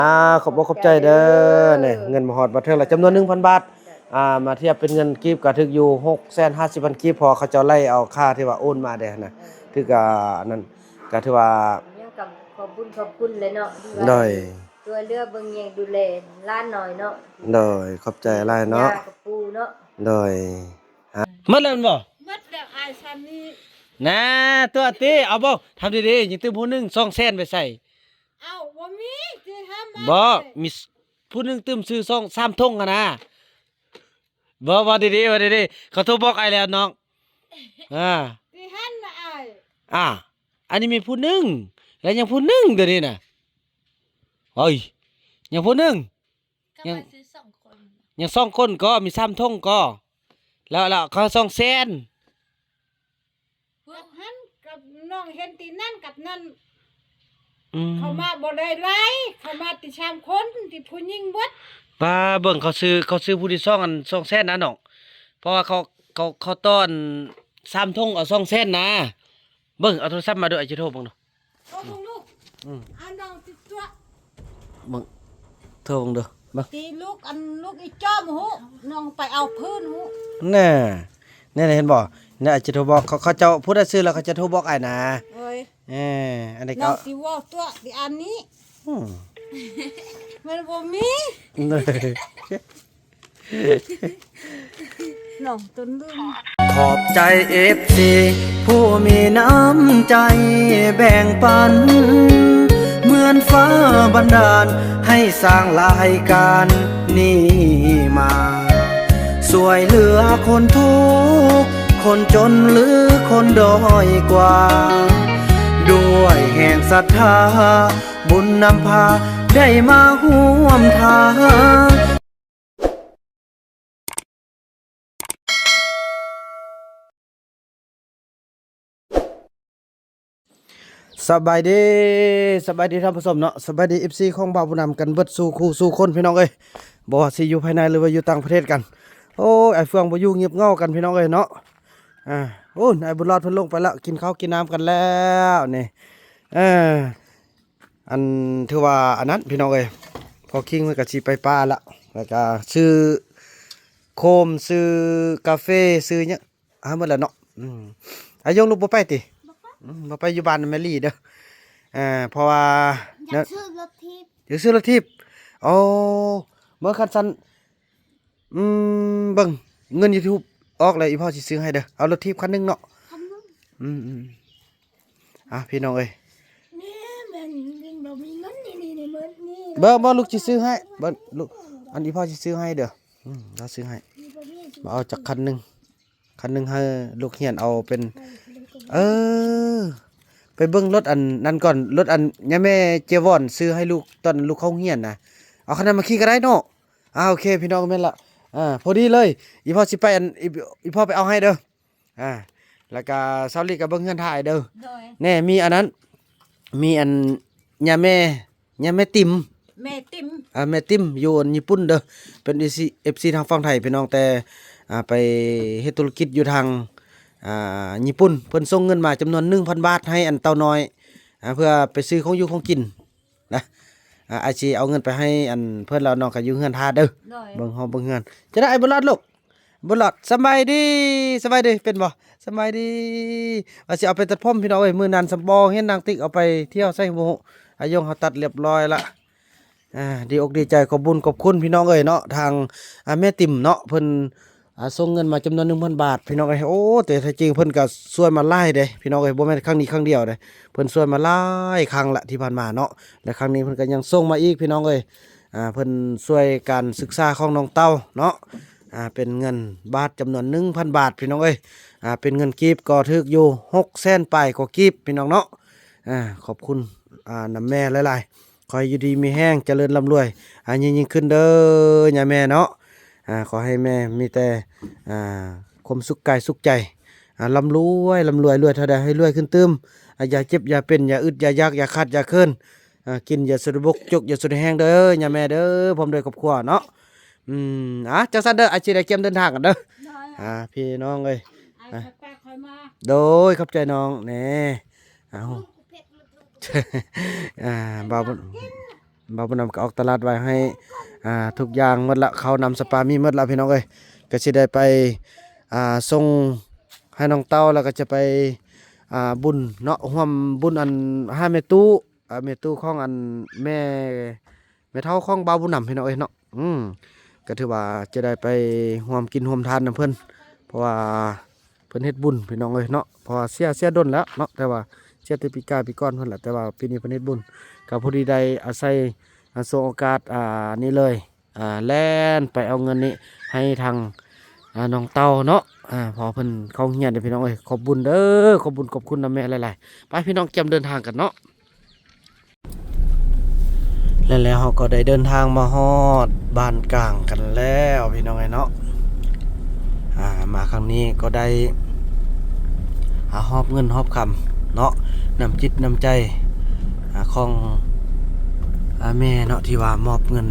ອ່າ ຂອບອົກຂອບໃຈເດີ ນີ້ເງິນມາຮອດມາເຖິງແລ້ວ ຈຳນວນໜຶ່ງພັນບາດ ອ່າ ມາທຽບເປັນເງິນກີບກໍຖືກຢູ່ຫົກແສນຫ້າສິບພັນກີບ ເພາະວ່າເຂົາເຈົ້າໄລ່ເອົາຄ່າທີ່ວ່າໂອນມາເດ້ຫັ້ນນະ ຖືກ ອ່າ ອັນນັ້ນ ກໍຖືວ່າ ຍັງກໍຂອບບຸນຂອບຄຸນແຫຼະເນາະ ທີ່ວ່າ ໂດຍ ຊ່ວຍເຫຼືອເບິ່ງແຍງດູແລຫຼານນ້ອຍເນາະ ໂດຍ ຂອບໃຈຫຼາຍເນາະ ຍ່າກັບປູ່ເນາະ ໂດຍ ໝົດແລ້ວແມ່ນບໍ່? ໝົດແລ້ວອ້າຍຊຳນີ້ ນາ ຕົວະຕິ ເອົາບໍ່? ທຳດີໆ ຍັງຕື່ມຜູ້ໜຶ່ງສອງແສນໄປໃສ? ເອົ້າ ບໍ່ມີ ຊິຫາມາ ບໍ່ ມີ ຜູ້ໜຶ່ງຕື່ມຊື້ສອງສາມຖົງຫັ້ນນະ ບໍ່ ເວົ້າດີໆ ເວົ້າດີໆ ເຂົາໂທບອກອ້າຍແລ້ວນ້ອງ ອ່າ ຊິຫັນລະອ້າຍ ອ່າ ອັນນີ້ມີຜູ້ໜຶ່ງ ແລ້ວຍັງຜູ້ໜຶ່ງດຽວນີ້ນະ ເອີຍ ຍັງຜູ້ໜຶ່ງ ຍັງ ຍັງສອງຄົນກໍ ມີສາມຖົງກໍ ແລ້ວ ແລ້ວເຂົາສອງແສນ ພວກຫັ້ນກັບນ້ອງເຫັນທີ່ນັ້ນກັບນັ້ນ ອືມ ເຂົາມາບໍ່ໄດ້ຫຼາຍ ເຂົາມາແຕ່ສາມຄົນ ທີ່ຜູ້ຍິງເບິດ ປ້າ ເບິ່ງເຂົາຊື້ ເຂົາຊື້ຜູ້ທີສອງອັນສອງແສນນະນ້ອງ ເພາະວ່າເຂົາ ເຂົາ ເຂົາຕໍ່ສາມຖົງເອົາສອງແສນນະ ເບິ່ງ ເອົາໂທລະສັບມາດູ ອ້າຍຊິໂທເບິ່ງດູ ໂທເບິ່ງລູກ ອືມ ອັນນ້ອງຕິດຕົວະ ເບິ່ງ ໂທເບິ່ງດູ ເບິ່ງ ຕີລູກ ອັນລູກອີຈອມຫູ ນ້ອງໄປເອົາພື້ນຫູ ແນ່ ແນ່ ເຫັນບໍ່ ແນ່ ອາດຈະໂທບອກ ເຂົາ ເຂົາເຈົ້າຜູ້ໃດຊື້ແລ້ວ ເຂົາຈະໂທບອກອ້າຍນະ ໂດຍ ເອີ ອັນນີ້ກໍ ນ້ອງຊິເວົ້າຕົວະ ທີ່ອັນນີ້ ອືມ ມັນບໍ່ມີ ນ້ອງຕົນລຶ້ງ ຂອບໃຈເອັຟຊີຜູ້ມີນ້ຳໃຈແບ່ງປັນ ເໝືອນຟ້າບັນດານໃຫ້ສ້າງລາຍການນີ້ມາ ຊ່ວຍເຫຼືອຄົນທຸກຄົນຈົນ ຫຼື ຄົນດ້ອຍກວ່າ ດ້ວຍແຮງສັດທາ ບຸນນຳພາໄດ້ມາຮ່ວມທາງ. ສະບາຍດີ ສະບາຍດີທ່ານຜູ້ຊົມເນາະ ສະບາຍດີເອັຟຊີຂອງບ່າວຜູ້ນຳກັນເບິດສູ່ຄູ່ສູ່ຄົນພີ່ນ້ອງເອີຍ ບໍ່ວ່າຊິຢູ່ພາຍໃນ ຫຼືວ່າຢູ່ຕ່າງປະເທດກັນ ໂອ້ຍ ອ້າຍເຟືອງບໍ່ຢູ່ ງຽບເຫງົາກັນພີ່ນ້ອງເອີຍເນາະ ອ່າ ໂອ້ຍ ອ້າຍບຸນລອດເພິ່ນລົງໄປແລ້ວ ກິນເຂົ້າກິນນ້ຳກັນແລ້ວນີ້ ເອີ ອັນ ຖືວ່າອັນນັ້ນພີ່ນ້ອງເອີຍ ພໍ່ຄິງເພິ່ນກໍຊິໄປປ່າລະ ແລ້ວກໍຊື້ໂຄມ ຊື້ກາເຟ ຊື້ຫຍັງ ຫາໝົດແລ້ວເນາະ ອືມ ອາຍົງລູກບໍ່ໄປຕິ? ບໍ່ໄປ ອືມ ບໍ່ໄປ ຢູ່ບ້ານແມ່ລີເດີ ເອີ ເພາະວ່າ ຢາກຊື້ລົດຖີບ ຢາກຊື້ລົດຖີບ ໂອ້ ເມື່ອຄັນຊັ້ນ ອືມ ເບິ່ງ ເງິນຢູທູບອອກແລ້ວ ອີ່ພໍ່ຊິຊື້ໃຫ້ເດີ ເອົາລົດຖີບຄັນໜຶ່ງເນາະ ຄັນໜຶ່ງ ອືມໆ ອ່ະ ພີ່ນ້ອງເອີຍ ແມ່ນ ແມ່ນ ແມ່ນ ບໍ່ມີເງິນ ນີ້ ນີ້ ນີ້ ໝົດນີ້ ບໍ່ ບໍ່ ລູກຊິຊື້ໃຫ້ ບໍ່ ລູກ ອັນ ອີ່ພໍ່ຊິຊື້ໃຫ້ເດີ ອືມ ລາວຊື້ໃຫ້ ບໍ່ມີ ມາເອົາຈັກຄັນໜຶ່ງ ຄັນໜຶ່ງໃຫ້ລູກຮຽນເອົາເປັນ ເອີ ໄປເບິ່ງລົດອັນນັ້ນກ່ອນ ລົດອັນຍາແມ່ເຈວອນຊື້ໃຫ້ລູກ ຕອນລູກເຂົ້າໂຮງຮຽນນະ ເອົາຄັນນັ້ນມາຂີ່ກໍໄດ້ເນາະ ອ່າ ໂອເຄ ພີ່ນ້ອງ ແມ່ນລະ ອ່າ ພໍດີເລີຍ ອີ່ພໍ່ຊິໄປ ອັນ ອີ່ ອີ່ພໍ່ໄປເອົາໃຫ້ເດີ ອ່າ ແລ້ວກະສາວລີກໍເບິ່ງເຮືອນຖ່າຍເດີ ໂດຍ ແນ່ ມີອັນນັ້ນ ມີອັນຍາແມ່ ຍາແມ່ຕິ່ມ ແມ່ຕິ່ມ ອ່າ ແມ່ຕິ່ມ ຢູ່ອັນຍີ່ປຸ່ນເດີ ເປັນເອັຟຊີ ເອັຟຊີທາງຝັ່ງໄທພີ່ນ້ອງ ແຕ່ ອ່າ ໄປເຮັດທຸລະກິດຢູ່ທາງ ອ່າ ຍີ່ປຸ່ນ ເພິ່ນສົ່ງເງິນມາຈຳນວນໜຶ່ງພັນບາດ ໃຫ້ອັນເຕົ້ານ້ອຍ ອ່າ ເພື່ອໄປຊື້ຂອງຢູ່ຂອງກິນ ນະ ອ່າ ອ້າຍຊິເອົາເງິນໄປໃຫ້ອັນເພິ່ນ ແລ້ວນ້ອງກໍຢູ່ເຮືອນຖ້າເດີ ໂດຍ ເບິ່ງຫ້ອງເບິ່ງເຮືອນ ຈັ່ງໃດອ້າຍບຸນລອດລູກ ບຸນລອດ ສະບາຍດີ ສະບາຍດີ ເປັນບໍ່ ສະບາຍດີ ວ່າຊິເອົາໄປຕັດຜົມພີ່ນ້ອງເອີຍ ມື້ນັ້ນສຳປອງເຫັນນາງຕິກເອົາໄປທ່ຽວໃສບໍ່ຮູ້ ອາຍົງເຮົາຕັດລຽບຮ້ອຍລະ ອ່າ ດີອົກດີໃຈ ຂອບບຸນຂອບຄຸນພີ່ນ້ອງເອີຍເນາະ ທາງ ອ່າ ແມ່ຕິ່ມເນາະ ເພິ່ນ ອ່າ ສົ່ງເງິນມາຈຳນວນໜຶ່ງພັນບາດ ພີ່ນ້ອງເອີຍ ໂອ້ ແຕ່ແທ້ຈິງເພິ່ນກໍຊ່ວຍມາຫຼາຍເດ້ ພີ່ນ້ອງເອີຍ ບໍ່ແມ່ນຄັ້ງນີ້ຄັ້ງດຽວເດ້ ເພິ່ນຊ່ວຍມາຫຼາຍຄັ້ງລະທີ່ຜ່ານມາເນາະ ແລະ ຄັ້ງນີ້ເພິ່ນກໍຍັງສົ່ງມາອີກ ພີ່ນ້ອງເອີຍ ອ່າ ເພິ່ນຊ່ວຍການສຶກສາຂອງນ້ອງເຕົ້າເນາະ ອ່າ ເປັນເງິນບາດຈຳນວນໜຶ່ງພັນບາດ ພີ່ນ້ອງເອີຍ ອ່າ ເປັນເງິນກີບກໍຖືກຢູ່ຫົກແສນປາຍກວ່າກີບ ພີ່ນ້ອງເນາະ ອ່າ ຂອບຄຸນ ອ່າ ນຳແມ່ຫຼາຍໆ ຂໍໃຫ້ຢູ່ດີມີແຮງ ຈະເລີນລ່ຳລວຍ ອ່າ ຍິ່ງໆຂຶ້ນເດີ ຍາແມ່ເນາະ ອ່າ ຂໍໃຫ້ແມ່ມີແຕ່ ອ່າ ຄວາມສຸກກາຍສຸກໃຈ ອ່າ ລ່ຳລວຍ ລ່ຳລວຍ ລວຍເທົ່າໃດໃຫ້ລວຍຂຶ້ນຕື່ມ ອ່າ ຢ່າເຈັບຢ່າເປັນ ຢ່າອຶດຢ່າຢາກ ຢ່າຂາດຢ່າເຂີນ ອ່າ ກິນຢາສູດບົກ ຈົກຢາສູດແຮງເດີ ຍາແມ່ເດີ ພ້ອມດ້ວຍຄອບຄົວເນາະ ອືມ ອ່າ ຈັ່ງຊັ້ນເດີ ອ້າຍຊິໄດ້ກຽມເດີນທາງກັນເດີ ໂດຍ ອ່າ ພີ່ນ້ອງເອີຍ ອ່າ ໂດຍ ຂອບໃຈນ້ອງແນ່ ເອົາ ອ່າ ບ່າວ ບ່າວບຸນນຳກໍອອກຕະຫຼາດໄວ້ໃຫ້ ອ່າ ທຸກຢ່າງໝົດລະ ເຂົ້ານ້ຳສະປາມີໝົດລະພີ່ນ້ອງເອີຍ. ກໍຊິໄດ້ໄປ ອ່າ ສົ່ງໃຫ້ນ້ອງເຕົ້າ ແລ້ວກໍຈະໄປ ອ່າ ບຸນເນາະ ຮ່ວມບຸນອັນຫາແມ່ຕູ້ ອ່າ ແມ່ຕູ້ຂອງອັນແມ່ ແມ່ເຖົ້າຂອງບ່າວບຸນນຳພີ່ນ້ອງເອີຍເນາະ. ອືມ ກໍຖືວ່າຈະໄດ້ໄປຮ່ວມກິນຮ່ວມທານນຳເພິ່ນ ເພາະວ່າເພິ່ນເຮັດບຸນພີ່ນ້ອງເອີຍເນາະ. ເພາະວ່າເສຍ ເສຍດົນແລ້ວເນາະ ແຕ່ວ່າເສຍແຕ່ປີກາຍປີກ່ອນພຸ້ນແຫຼະ ແຕ່ວ່າປີນີ້ເພິ່ນເຮັດບຸນ ກໍພໍດີໄດ້ອາໄສ ອ່າ ສວຍໂອກາດ ອ່າ ນີ້ເລີຍ ອ່າ ແລ່ນໄປເອົາເງິນນີ້ໃຫ້ທາງ ອ່າ ນ້ອງເຕົ້າເນາະ ອ່າ ເພາະເພິ່ນເຂົ້າໂຮງຮຽນເດ້ພີ່ນ້ອງເອີຍ. ຂອບບຸນເດີ ຂອບບຸນຂອບຄຸນນຳແມ່ຫຼາຍໆ. ໄປພີ່ນ້ອງ ກຽມເດີນທາງກັນເນາະ. ແລະ ແລ້ວເຮົາກໍໄດ້ເດີນທາງມາຮອດບ້ານກາງກັນແລ້ວພີ່ນ້ອງເອີຍເນາະ. ອ່າ ມາຄັ້ງນີ້ກໍໄດ້ ອ່າ ຮອບເງິນຮອບຄຳເນາະ ນ້ຳຈິດນ້ຳໃຈ ອ່າ ຂອງ ອ່າ ແມ່ເນາະ ທີ່ວ່າມອບເງິນ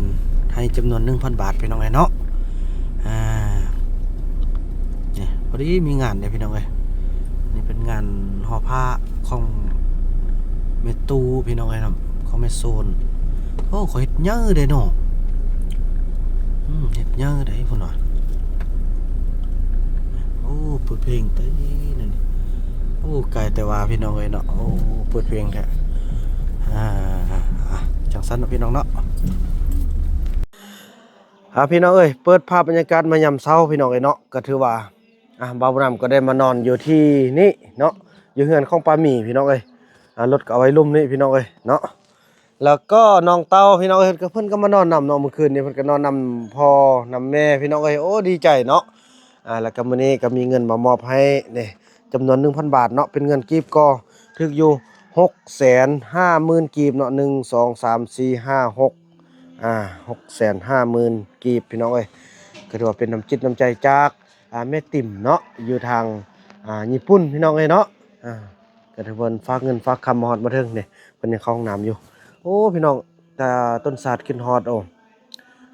ໃຫ້ຈຳນວນໜຶ່ງພັນບາດພີ່ນ້ອງເອີຍເນາະ. ອ່າ ນີ້ ພໍດີມີງານເດ້ພີ່ນ້ອງເອີຍ ນີ້ເປັນງານຫໍ້ຜ້າຂອງແມ່ຕູ້ພີ່ນ້ອງເອີຍເນາະ ຂອງແມ່ໂຊນ. ໂອ້ ເຂົາເຮັດໃຫຍ່ເດ້ເນາະ ອືມ ເຮັດໃຫຍ່ເດ້ພຸ້ນວ່າ. ໂອ້ ເປີດເພງເຕັ້ນັ້ນນີ້ ໂອ້ ໄກແຕ່ວ່າພີ່ນ້ອງເອີຍເນາະ. ໂອ້ ເປີດເພງແທ້ ອ່າ ອ່າ ຈັ່ງຊັ້ນເນາະພີ່ນ້ອງເນາະ. ອ່າ ພີ່ນ້ອງເອີຍ ເປີດພາບບັນຍາກາດມາຍາມເຊົ້າພີ່ນ້ອງເອີຍເນາະ ກໍຖືວ່າ ອ່າ ບ່າວບຸນນຳກໍໄດ້ມານອນຢູ່ທີ່ນີ້ເນາະ ຢູ່ເຮືອນຂອງປ້າໝີພີ່ນ້ອງເອີຍ. ອ່າ ລົດກໍເອົາໄວ້ລຸ່ມນີ້ພີ່ນ້ອງເອີຍເນາະ. ແລ້ວກໍນ້ອງເຕົ້າພີ່ນ້ອງເອີຍ ກໍເພິ່ນກໍມານອນນຳເນາະ ມື້ຄືນນີ້ເພິ່ນກໍນອນນຳພໍ່ນຳແມ່ພີ່ນ້ອງເອີຍ. ໂອ້ ດີໃຈເນາະ. ອ່າ ແລ້ວກໍມື້ນີ້ກໍມີເງິນມາມອບໃຫ້ເດ້ ຈຳນວນໜຶ່ງພັນບາດເນາະ ເປັນເງິນກີບກໍຖືກຢູ່ຫົກແສນຫ້າໝື່ນກີບເນາະ ໜຶ່ງ ສອງ ສາມ ສີ່ ຫ້າ ຫົກ ອ່າ ຫົກແສນຫ້າໝື່ນກີບພີ່ນ້ອງເອີຍ. ກໍຖືວ່າເປັນນ້ຳຈິດນ້ຳໃຈຈາກ ອ່າ ແມ່ຕິ່ມເນາະ ຢູ່ທາງ ອ່າ ຍີ່ປຸ່ນພີ່ນ້ອງເອີຍເນາະ. ອ່າ ກໍຖືເພິ່ນຝາກເງິນຝາກຄຳມາຮອດມາເຖິງເດ້ ເພິ່ນຍັງເຂົ້າຫ້ອງນ້ຳຢູ່. ໂອ້ ພີ່ນ້ອງ ຕາຕົ້ນສາດຄິດຮອດ ໂອ້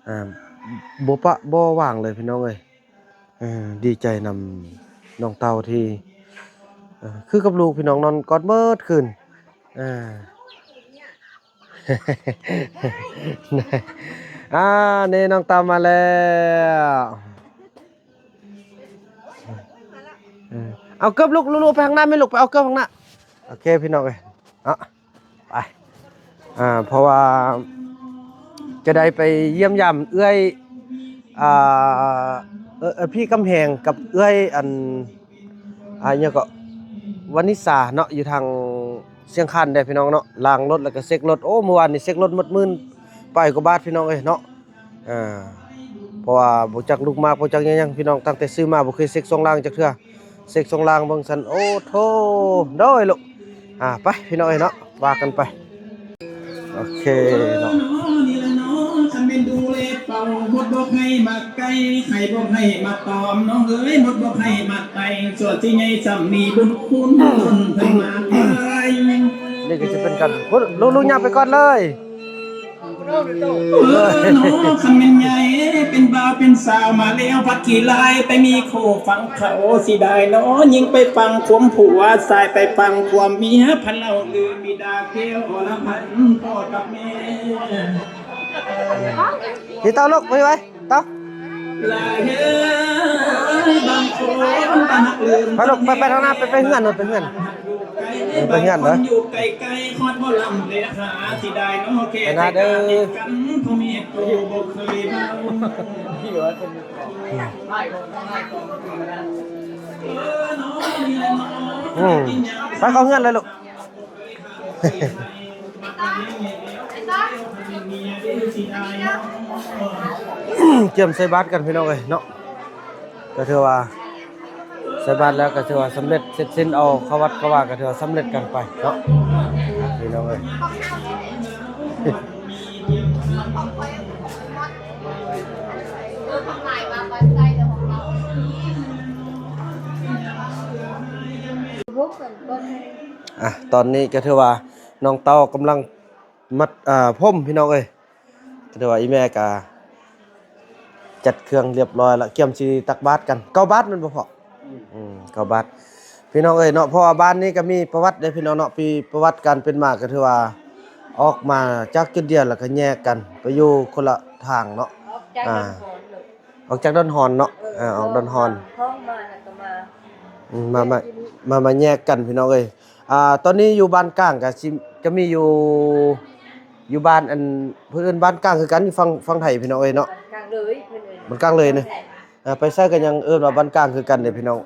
ອ່າ ບໍ່ປະບໍ່ຫວ່າງເລີຍພີ່ນ້ອງເອີຍ. ເອີ ດີໃຈນຳນ້ອງເຕົ້າທີ່ ເອີ ຄືກັບລູກພີ່ນ້ອງ ນອນກອດເບິດຄືນ. ເອີ ອ່າ ນີ້ນ້ອງເຕົ້າມາແລ້ວ. ເອີ ເອົາເກີບລູກ ລູກໄປທາງໜ້າແມ່ລູກ ໄປເອົາເກີບທາງໜ້າ. ໂອເຄພີ່ນ້ອງເອີຍ ເນາະ ໄປ ອ່າ ເພາະວ່າຈະໄດ້ໄປຢ້ຽມຢາມເອື້ອຍ ອ່າ ເອີ ເອີ ພີ່ກຳແພງກັບເອື້ອຍ ອັນ ອ່າ ຫຍັງເກາະ ວານິສາເນາະ ຢູ່ທາງຊຽງຄານເດ້ພີ່ນ້ອງເນາະ. ລ້າງລົດແລ້ວກໍເຊັກລົດ ໂອ້ ມື້ວານນີ້ເຊັກລົດໝົດໝື່ນປາຍກວ່າບາດພີ່ນ້ອງເອີຍເນາະ. ເອີ ເພາະວ່າບໍ່ຈັກລູກໝາກ ບໍ່ຈັກຫຍັງໆ ພີ່ນ້ອງ ຕັ້ງແຕ່ຊື້ມາບໍ່ເຄີຍເຊັກຊ່ວງລ່າງຈັກເທື່ອ. ເຊັກຊ່ວງລ່າງເບິ່ງຊັ້ນ ໂອ້ໂທ້ ໂດຍລູກ. ອ່າ ໄປພີ່ນ້ອງເອີຍເນາະ ວ່າກັນໄປ. ໂອເຄເນາະ ຄັນແມ່ນດູແລເປົ່າ ມົດບໍ່ໄຂ້ໝາກໄກ່ ໄຂ້ບໍ່ໄຂ້ໝາກຕອມ ນ້ອງເອີຍ ມົດບໍ່ໄຂ້ໝາກໄກ່ ສ່ວນຊິໃຫຍ່ຊ່ຳນີ້ບຸນຄຸນ ເພິ່ນມາໄກ. ນີ້ກໍຊິເປັນການ ລູກໆ ຍ່າງໄປກ່ອນເລີຍ. ເອີເນາະ ຄັນແມ່ນໃຫຍ່ເປັນບ່າວເປັນສາວມາແລ້ວ ພັດຂີ້ລາຍໄປມີຄູ່ຟັງເຂົາ ເສຍດາຍເນາະ ຍິງໄປຟັງຄວາມຜົວ ຊາຍໄປຟັງຄວາມເມຍ ພັນເລົ່າລືມບິດາແກ້ວ ອລະພັນພໍ່ກັບແມ່. ນີ້ເຕົ້າລູກ ໄປໄວ ເຕົ້າ. ໄປລູກ ໄປ ໄປທາງໜ້າ ໄປ ໄປເຮືອນໂນ້ນ ໄປເຮືອນ ໄປເຮືອນເດີ ໄປໜ້າເດີ. ອືມ ໄປເຂົ້າເຮືອນເລີຍລູກ. ກຽມໃສ່ບາດກັນພີ່ນ້ອງເອີຍເນາະ ກໍຖືວ່າໃສ່ບາດແລ້ວກໍຖືວ່າສຳເລັດເສັດສິ້ນ ເອົາເຂົ້າວັດເຂົ້າວາກໍຖືວ່າສຳເລັດກັນໄປເນາະ ພີ່ນ້ອງເອີຍ. ອ່ະ ຕອນນີ້ກໍຖືວ່ານ້ອງເຕົ້າກຳລັງມັດ ເອີ ຜົມພີ່ນ້ອງເອີຍ ກໍຖືວ່າອີ່ແມ່ກໍຈັດເຄື່ອງຮຽບຮ້ອຍລະ ກຽມຊິຕັກບາດກັນ. ເກົ້າບາດແມ່ນບໍ່ພໍ່? ອືມ ເກົ້າບາດ ພີ່ນ້ອງເອີຍເນາະ. ເພາະວ່າບ້ານນີ້ກໍມີປະຫວັດເດ້ພີ່ນ້ອງເນາະ ມີປະຫວັດການເປັນມາ ກໍຖືວ່າ ອອກມາຈາກຈຸດດຽວ ແລ້ວກໍແຍກກັນໄປຢູ່ຄົນລະທາງເນາະ. ອອກຈາກ ອ່າ ດອນຮອນເນາະ ອອກຈາກດອນຮອນເນາະ. ເອີ ເອີ ອອກດອນຮອນ ທ້ອງມາ ແລ້ວກໍມາ ອືມ ມາ ມາ ມາ ມາແຍກກັນພີ່ນ້ອງເອີຍ. ອ່າ ຕອນນີ້ຢູ່ບ້ານກາງກໍຊິ ຈະມີຢູ່ ຢູ່ບ້ານ ອັນ ເພິ່ນເອີ້ນບ້ານກາງຄືກັນ ຢູ່ຝັ່ງ ຝັ່ງໄທພີ່ນ້ອງເອີຍເນາະ. ບ້ານກາງເລີຍ ເພິ່ນເອີ້ນ ບ້ານກາງເລີຍເນາະ. ອ່າ ໄປໃສກໍຍັງເອີ້ນວ່າບ້ານກາງຄືກັນເດ້ພີ່ນ້ອງ.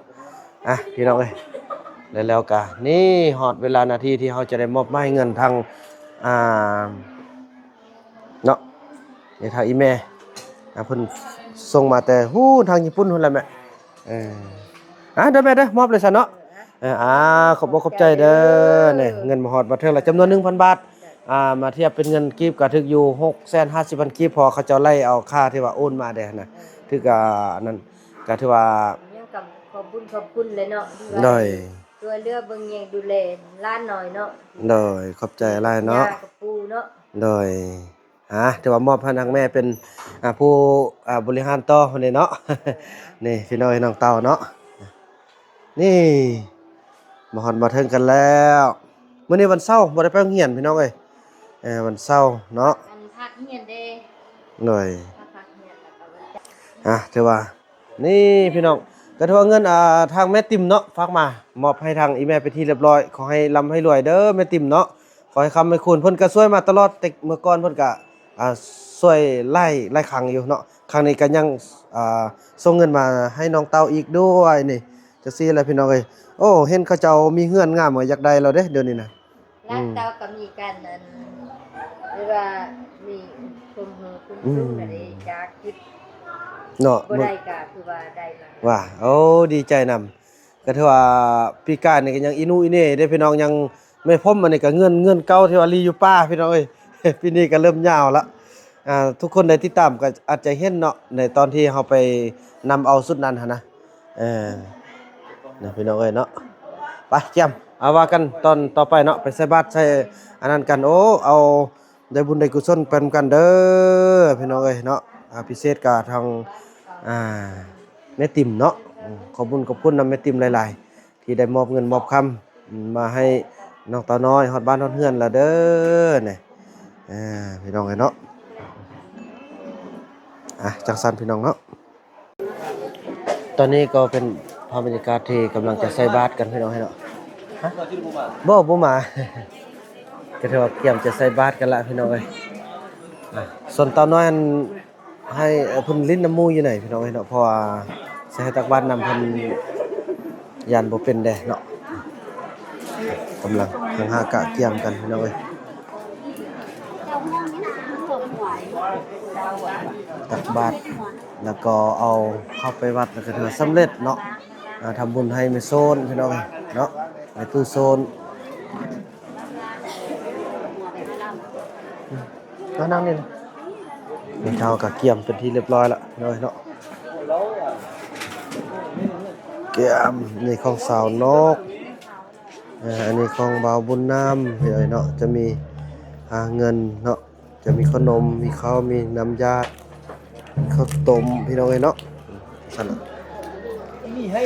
ອ່ະ ພີ່ນ້ອງເອີຍ ແລ້ວ ແລ້ວກໍນີ້ຮອດເວລານາທີທີ່ເຮົາຈະໄດ້ມອບໝາຍເງິນທາງ ອ່າ ເນາະ ນີ້ທາງອີ່ແມ່ ອ່າ ເພິ່ນສົ່ງມາແຕ່ ຫູ ທາງຍີ່ປຸ່ນພຸ້ນແຫຼະແມ່. ເອີ ອ່າ ເດີແມ່ເດີ ມອບເລີຍຊະເນາະ. ເອີ ອ່າ ຂອບອົກຂອບໃຈເດີ. ນີ້ເງິນມາຮອດມາເຖິງແລ້ວ ຈຳນວນໜຶ່ງພັນບາດ. ອ່າ ມາທຽບເປັນເງິນກີບກໍຖືກຢູ່ ຫົກແສນຫ້າສິບພັນກີບ ເພາະວ່າເຂົາເຈົ້າໄລ່ເອົາຄ່າທີ່ວ່າໂອນມາເດ້ຫັ້ນນະ. ເອີ ຖືກ ອ່າ ອັນນັ້ນ ກໍຖືວ່າ ຍັງກໍຂອບບຸນຂອບຄຸນແຫຼະເນາະ ທີ່ວ່າ ໂດຍ ຊ່ວຍເຫຼືອເບິ່ງແຍງດູແລຫຼານນ້ອຍເນາະ. ໂດຍ ຂອບໃຈຫຼາຍເນາະ ຍ່າກັບປູ່ເນາະ. ໂດຍ ອ່າ ຖືວ່າມອບໃຫ້ທາງແມ່ເປັນ ອ່າ ຜູ້ ອ່າ ບໍລິຫານຕໍ່ພຸ້ນເດ້ເນາະ. ນີ້ພີ່ນ້ອງ ນ້ອງເຕົ້າເນາະ. ນີ້ມາຮອດມາເຖິງກັນແລ້ວ. ມື້ນີ້ວັນເສົາ ບໍ່ໄດ້ໄປໂຮງຮຽນພີ່ນ້ອງເອີຍ. ເອີ ວັນເສົາເນາະ ອັນພັກຮຽນເດ້. ໂດຍ ພັກຮຽນແລ້ວກໍວັນຈັນ. ອ່າ ຖືວ່າ ນີ້ພີ່ນ້ອງ ກໍຖືວ່າເງິນ ອ່າ ທາງແມ່ຕິມເນາະ ຝາກມາ ມອບໃຫ້ທາງອີ່ແມ່ເປັນທີ່ຮຽບຮ້ອຍ. ຂໍໃຫ້ລ່ຳໃຫ້ລວຍເດີແມ່ຕິມເນາະ. ຂໍໃຫ້ຄ້ຳໃຫ້ຄູນ. ເພິ່ນກໍຊ່ວຍມາຕະຫຼອດ ແຕ່ເມື່ອກ່ອນເພິ່ນກໍ ອ່າ ຊ່ວຍຫຼາຍ ຫຼາຍຄັ້ງຢູ່ເນາະ. ຄັ້ງນີ້ກໍຍັງ ອ່າ ສົ່ງເງິນມາໃຫ້ນ້ອງເຕົ້າອີກດ້ວຍນີ້. ຈັ່ງຊີ້ແຫຼະພີ່ນ້ອງເອີຍ. ໂອ້ ເຫັນເຂົາເຈົ້າມີເຮືອນງາມ ກໍຢາກໄດ້ແລ້ວເດ້ ດຽວນີ້ນະ. ຫຼານເຕົ້າກໍມີການ ອັນ ຫຼືວ່າມີຄວາມຮູ້ຄວາມ ອືມ ຮູ້ນະເດ້ ຢາກຄິດ ເນາະ ບໍ່ໄດ້ກໍຄືວ່າໄດ້ມາ ວ່າ. ໂອ້ ດີໃຈນຳ. ກໍຖືວ່າປີກາຍນີ້ກໍຍັງອີໜູອີເໜເດ້ພີ່ນ້ອງ ຍັງ ແມ່ພົມອັນນີ້ກໍເຮືອນ ເຮືອນເກົ່າທີ່ວ່າລີ້ຢູ່ປ່າພີ່ນ້ອງເອີຍ. ປີນີ້ກໍເລີ່ມຍາວລະ. ອ່າ ທຸກຄົນໄດ້ຕິດຕາມກໍອາດຈະເຫັນເນາະ ໃນຕອນທີ່ເຮົາໄປນຳເອົາຊຸດນັ້ນຫັ້ນນະ. ເອີ ນະ ພີ່ນ້ອງເອີຍເນາະ. ໄປກຽມ ເອົາ ວ່າກັນຕອນຕໍ່ໄປເນາະ ໄປໃສ່ບາດໃສ່ອັນນັ້ນກັນ. ໂອ້ ເອົາ ໄດ້ບຸນໄດ້ກຸສົນໄປນຳກັນເດີພີ່ນ້ອງເອີຍເນາະ. ອ່າ ພິເສດກໍທາງ ອ່າ ແມ່ຕິມເນາະ. ອືມ ຂອບບຸນຂອບຄຸນນຳແມ່ຕິມຫຼາຍໆ ທີ່ໄດ້ມອບເງິນມອບຄຳ ອືມ ມາໃຫ້ນ້ອງເຕົ້ານ້ອຍຮອດບ້ານຮອດເຮືອນແລ້ວເດີນີ້. ອ່າ ພີ່ນ້ອງເອີຍເນາະ. ອ່ະ ຈັ່ງຊັ້ນພີ່ນ້ອງເນາະ. ຕອນນີ້ກໍເປັນພາບບັນຍາກາດທີ່ກຳລັງຈະໃສ່ບາດກັນພີ່ນ້ອງເອີຍເນາະ. ຮະ? ບໍ່ ບໍ່ມາ. ກໍຖືວ່າກຽມຈະໃສ່ບາດກັນລະພີ່ນ້ອງເອີຍ. ອ່າ ສ່ວນເຕົ້ານ້ອຍຫັ້ນ ໃຫ້ ເອີ ເພິ່ນຫຼິ້ນນຳໝູ່ຢູ່ໃນພີ່ນ້ອງເອີຍເນາະ ເພາະວ່າຊິໃຫ້ຕັກບາດນຳເພິ່ນຢ້ານບໍ່ເປັນເດ້ເນາະ. ກຳລັງຫາກະກຽມກັນພີ່ນ້ອງເອີຍ ຕັກບາດ ແລ້ວກໍເອົາເຂົ້າໄປວັດ ແລ້ວກໍຖືວ່າສຳເລັດເນາະ. ອ່າ ທຳບຸນໃຫ້ແມ່ໂຊນພີ່ນ້ອງເອີຍເນາະ ແມ່ຕູ້ໂຊນ. ມານັ່ງນີ້ນະ. ນີ້ເຮົາກໍກຽມເປັນທີ່ຮຽບຮ້ອຍລະເນາະ ເນາະ. ກຽມ ນີ້ຂອງສາວນົກ ເອີ ອັນນີ້ຂອງບ່າວບຸນນຳເນາະ. ຈະມີ ອ່າ ເງິນເນາະ ຈະມີຂະໜົມ ມີເຂົ້າ ມີນ້ຳຢາ ເຂົ້າຕົ້ມພີ່ນ້ອງເອີຍເນາະ. ຊັ້ນນະ ມີໃຫ້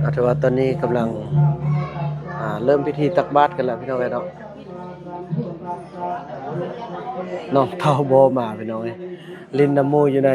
ອ່າ ຖືວ່າຕອນນີ້ກຳລັງ ອ່າ ເລີ່ມພິທີຕັກບາດກັນແລ້ວພີ່ນ້ອງເອີຍເນາະ. ນ້ອງເຕົ້າບໍ່ມາພີ່ນ້ອງເອີຍ ຫຼິ້ນນຳໝູ່ຢູ່ໃນ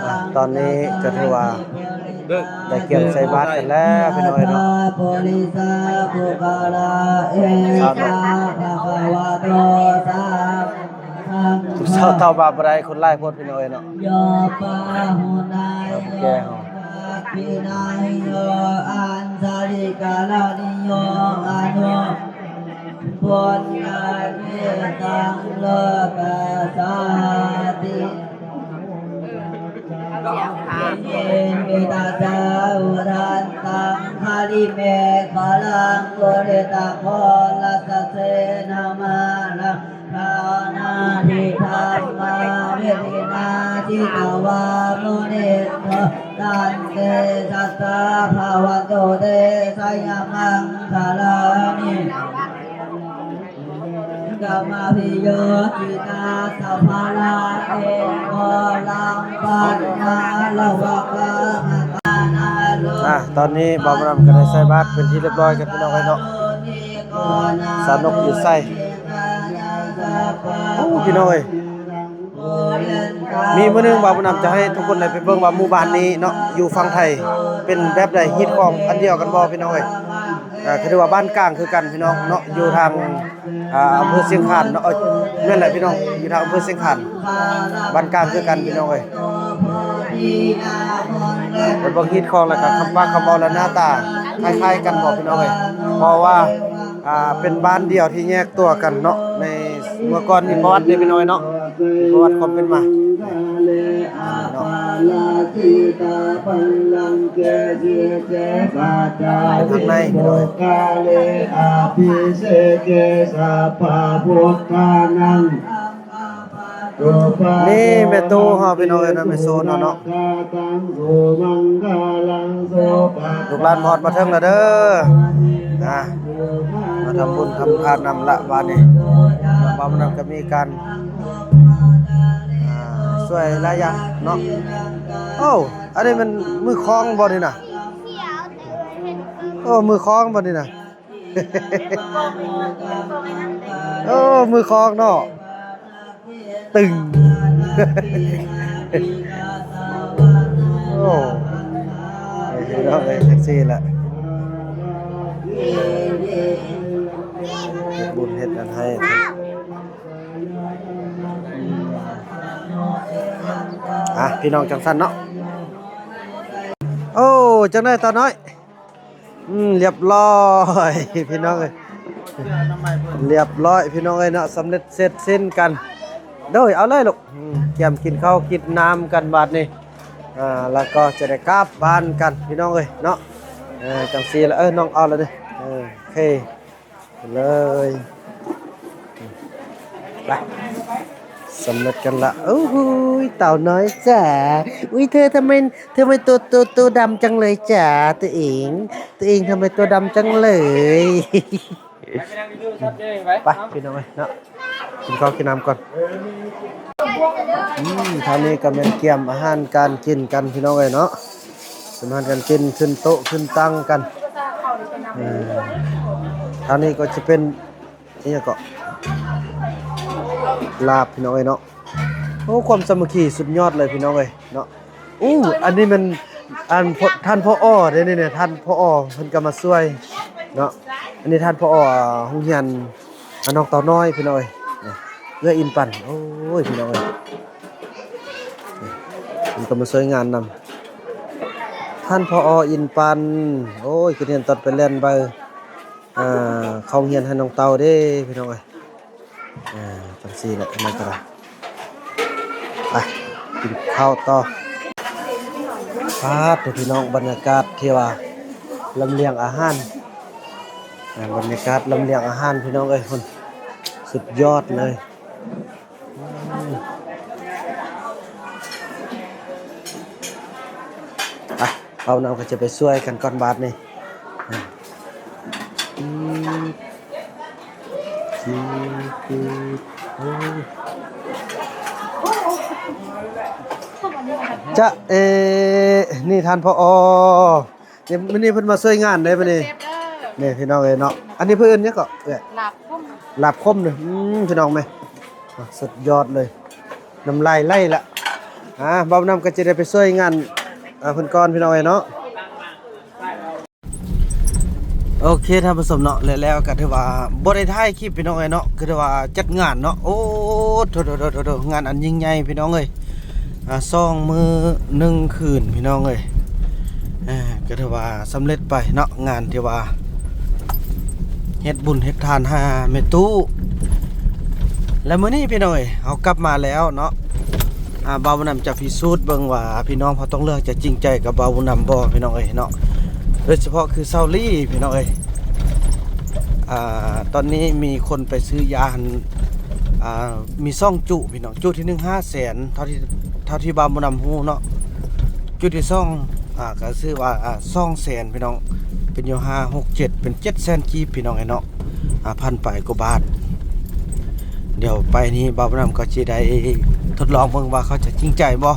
ອ່າ ຕອນນີ້ກໍຖືວ່າໄດ້ກຽມໃສ່ບາດກັນແລ້ວພີ່ນ້ອງເອີຍເນາະ. ຜູ້ສາວເຖົ້າມາບໍ່ໄດ້ ຄົນຫຼາຍໂພດພີ່ນ້ອງເອີຍເນາະ. ແກ່ເຮົາ Mettaccāudantagirimekhalaṃ uditaghorasasenamāraṃ นาทิธัมมาวิริณาจิตวามุนินโท ตันเตสัสสาภะวันตุเตชะยะมังคะลานิ กะมะภิโยจิตาสะพะลาเอโกลัมปันนาลวะกะมะกานาโล ອ່ะ ตອນນີ້ບ່າວບຸນນຳກໍໄດ້ໃສ່ບາດເປັນທີ່ຮຽບຮ້ອຍກັນ ພີ່ນ້ອງເອີຍເນາະ. ສາວນົກຢູ່ໃສ? ໂອ້ ພີ່ນ້ອງເອີຍ ມີມື້ໜຶ່ງບ່າວບຸນນຳຈະໃຫ້ທຸກຄົນໄດ້ໄປເບິ່ງວ່າໝູ່ບ້ານນີ້ເນາະ ຢູ່ຝັ່ງໄທເປັນແບບໃດ ຮີດຄອງອັນດຽວກັນບໍ່ ພີ່ນ້ອງເອີຍ. ອ່າ ຄືວ່າບ້ານກາງຄືກັນ ພີ່ນ້ອງເນາະ ຢູ່ທາງ ອ່າ ອຳເພີຊຽງຄານເນາະ. ເອີ ແມ່ນແຫຼະ ພີ່ນ້ອງ ຢູ່ທາງອຳເພີຊຽງຄານ ບ້ານກາງຄືກັນ ພີ່ນ້ອງເອີຍ. ໄປເບິ່ງຮີດຄອງ ແລ້ວກໍຄຳປາກຄຳເວົ້າ ແລະ ໜ້າຕາຄ້າຍໆກັນບໍ່ ພີ່ນ້ອງເອີຍ ເພາະວ່າ ອ່າ ເປັນບ້ານດຽວທີ່ແຍກຕົວກັນເນາະ. ໃນເມື່ອກ່ອນມີປະຫວັດເດ້ ພີ່ນ້ອງເນາະ ປະຫວັດຄວາມເປັນມາເນາະ. ເປັນທາງໃນ ພີ່ນ້ອງເອີຍ. ນີ້ແມ່ຕູ້ເຮົາ ພີ່ນ້ອງເອີຍເນາະ ແມ່ໂຊນເຮົາເນາະ. ລູກຫຼານມາຮອດມາເຖິງແລ້ວເດີ ນະ ມາທຳບຸນທຳທານນຳລະບາດນີ້. ລະບາດນັ້ນກໍມີການ ອ່າ ຊ່ວຍຫຼາຍຢ່າງເນາະ. ໂອ້ ອັນນີ້ແມ່ນມືຄອງບໍ່ນີ້ນະ? ໂອ້ ມືຄອງບໍ່ນີ້ນະ? ໂອ້ ມືຄອງເນາະ. ຕຶງ ໂອ້ ເຮັດຈັ່ງຊີ້ແຫຼະ ເຮັດບຸນເຮັດອັນໃຫ້. ອ່ະ ພີ່ນ້ອງ ຈັ່ງຊັ້ນເນາະ. ໂອ້ ຈັ່ງໃດຕານ້ອຍ? ອືມ ລຽບຮ້ອຍພີ່ນ້ອງເອີຍ ລຽບຮ້ອຍພີ່ນ້ອງເອີຍເນາະ. ສຳເລັດເສັດສິ້ນກັນ ໂດຍ ເອົາເລີຍລູກ. ອືມ ກຽມກິນເຂົ້າກິນນ້ຳກັນບາດນີ້ ອ່າ ແລ້ວກໍຈະໄດ້ກັບບ້ານກັນພີ່ນ້ອງເອີຍເນາະ. ເອີ ຈັ່ງຊີ້ລະ ເອີ ນ້ອງເອົາລະເດີ ເອີ ໂອເຄ ເລີຍ ໄປ ສຳເລັດກັນລະ. ໂອ້ໂຫຍ ເຕົານ້ອຍຈ໋າ ອຸ້ຍ ເທອ ທຳໄມ ທຳໄມຕົວ ຕົວ ຕົວດຳຈັງເລີຍຈ໋າ ຕົວເອງ ຕົວເອງທຳໄມຕົວດຳຈັງເລີຍ. ໄປ ພີ່ນ້ອງເອີຍເນາະ ກິນເຂົ້າກິນນ້ຳກ່ອນ. ອືມ ທາງນີ້ກໍແມ່ນກຽມອາຫານການກິນກັນ ພີ່ນ້ອງເອີຍເນາະ. ສະມານກັນກິນ ຂຶ້ນໂຕະຂຶ້ນຕັ່ງກັນ. ເອີ ທາງນີ້ກໍຈະເປັນ ອີ່ຫຍັງເກາະ ລາບ ພີ່ນ້ອງເອີຍເນາະ. ໂອ້ ຄວາມສາມັກຄີສຸດຍອດເລີຍ ພີ່ນ້ອງເອີຍເນາະ. ໂອ້ ອັນນີ້ແມ່ນ ອັນ ທ່ານ ຜອ ເດ້ນີ້ນະ ທ່ານ ຜອ ເພິ່ນກໍມາຊ່ວຍເນາະ. ອັນນີ້ທ່ານ ຜອ ໂຮງຮຽນ ອັນ ນ້ອງເຕົານ້ອຍ ພີ່ນ້ອງເອີຍ ເອື້ອຍອິນປັນ. ໂອ້ຍ ພີ່ນ້ອງເອີຍ ເພິ່ນກໍມາຊ່ວຍງານນຳ ທ່ານ ຜອ ອິນປັນ. ໂອ້ຍ ຄືເຫັນຕອນໄປແລ່ນໃບ ອ່າ ເຂົ້າໂຮງຮຽນໃຫ້ນ້ອງເຕົາເດ້ ພີ່ນ້ອງເອີຍ. ອ່າ ຈັ່ງຊີ້ແຫຼະ ມັນກໍໄດ້ ໄປກິນເຂົ້າຕໍ່. ປາດໂທ້ ພີ່ນ້ອງ ບັນຍາກາດທີ່ວ່າລຳລຽງອາຫານ ອ່າ ບັນຍາກາດລຳລຽງອາຫານ ພີ່ນ້ອງເອີຍ ພຸ້ນ ສຸດຍອດເລີຍ. ອ່ະ ເຮົານຳກໍຈະໄປຊ່ວຍກັນກ່ອນບາດນີ້. ອ່າ ຈະເອ ນີ້ທ່ານ ຜອ ນີ້ ມື້ນີ້ເພິ່ນມາຊ່ວຍງານເດ້ມື້ນີ້ ນີ້ພີ່ນ້ອງເອີຍເນາະ. ອັນນີ້ເພິ່ນເອີ້ນຫຍັງເກາະເອື້ອຍ? ລາບຂົມ ລາບຂົມນີ້. ອືມ ພີ່ນ້ອງແມ່ ສຸດຍອດເລີຍ ນ້ຳລາຍໄຫຼລະ. ອ່າ ບ່າວນຳກໍຈະໄດ້ໄປຊ່ວຍງານ ອ່າ ເພິ່ນກ່ອນ ພີ່ນ້ອງເອີຍເນາະ. ໂອເຄ ທ່ານຜູ້ຊົມເນາະ ແລະ ແລ້ວກໍຖືວ່າບໍ່ໄດ້ຖ່າຍຄລິບ ພີ່ນ້ອງເອີຍເນາະ ກໍຖືວ່າຈັດງານເນາະ. ໂອ້ ໂທ້ໆ ງານອັນຍິ່ງໃຫຍ່ ພີ່ນ້ອງເອີຍ ອ່າ ສອງມື້ໜຶ່ງຄືນ ພີ່ນ້ອງເອີຍ. ເອີ ກໍຖືວ່າສຳເລັດໄປເນາະ ງານທີ່ວ່າເຮັດບຸນເຮັດທານຫາແມ່ຕູ້. ແລະ ມື້ນີ້ ພີ່ນ້ອງເອີຍ ເຮົາກັບມາແລ້ວເນາະ. ອ່າ ບ່າວບຸນນຳຈະພິສູດເບິ່ງວ່າພີ່ນ້ອງເຜົ່າຕ້ອງເຫຼືອງຈະຈິງໃຈກັບບ່າວບຸນນຳບໍ່ ພີ່ນ້ອງເອີຍເນາະ. ໂດຍສະເພາະຄືຊາວລີ ພີ່ນ້ອງເອີຍ ອ່າ ຕອນນີ້ມີຄົນໄປຊື້ຢາຫັ້ນ ອ່າ ມີສອງຈຸພີ່ນ້ອງ, ຈຸທີໜຶ່ງຫ້າແສນ ເທົ່າທີ່ ເທົ່າທີ່ບ່າວບຸນນຳຮູ້ເນາະ, ຈຸທີສອງ ອ່າ ກໍຊື່ວ່າ ອ່າ ສອງແສນພີ່ນ້ອງ, ເປັນຢູ່ຫ້າ ຫົກ ເຈັດ ເປັນເຈັດແສນກີບພີ່ນ້ອງເອີຍເນາະ, ອ່າ ພັນປາຍກວ່າບາດ. ດຽວໄປນີ້ບ່າວບຸນນຳກໍຊິໄດ້ທົດລອງເບິ່ງວ່າເຂົາຈະຈິງໃຈບໍ່.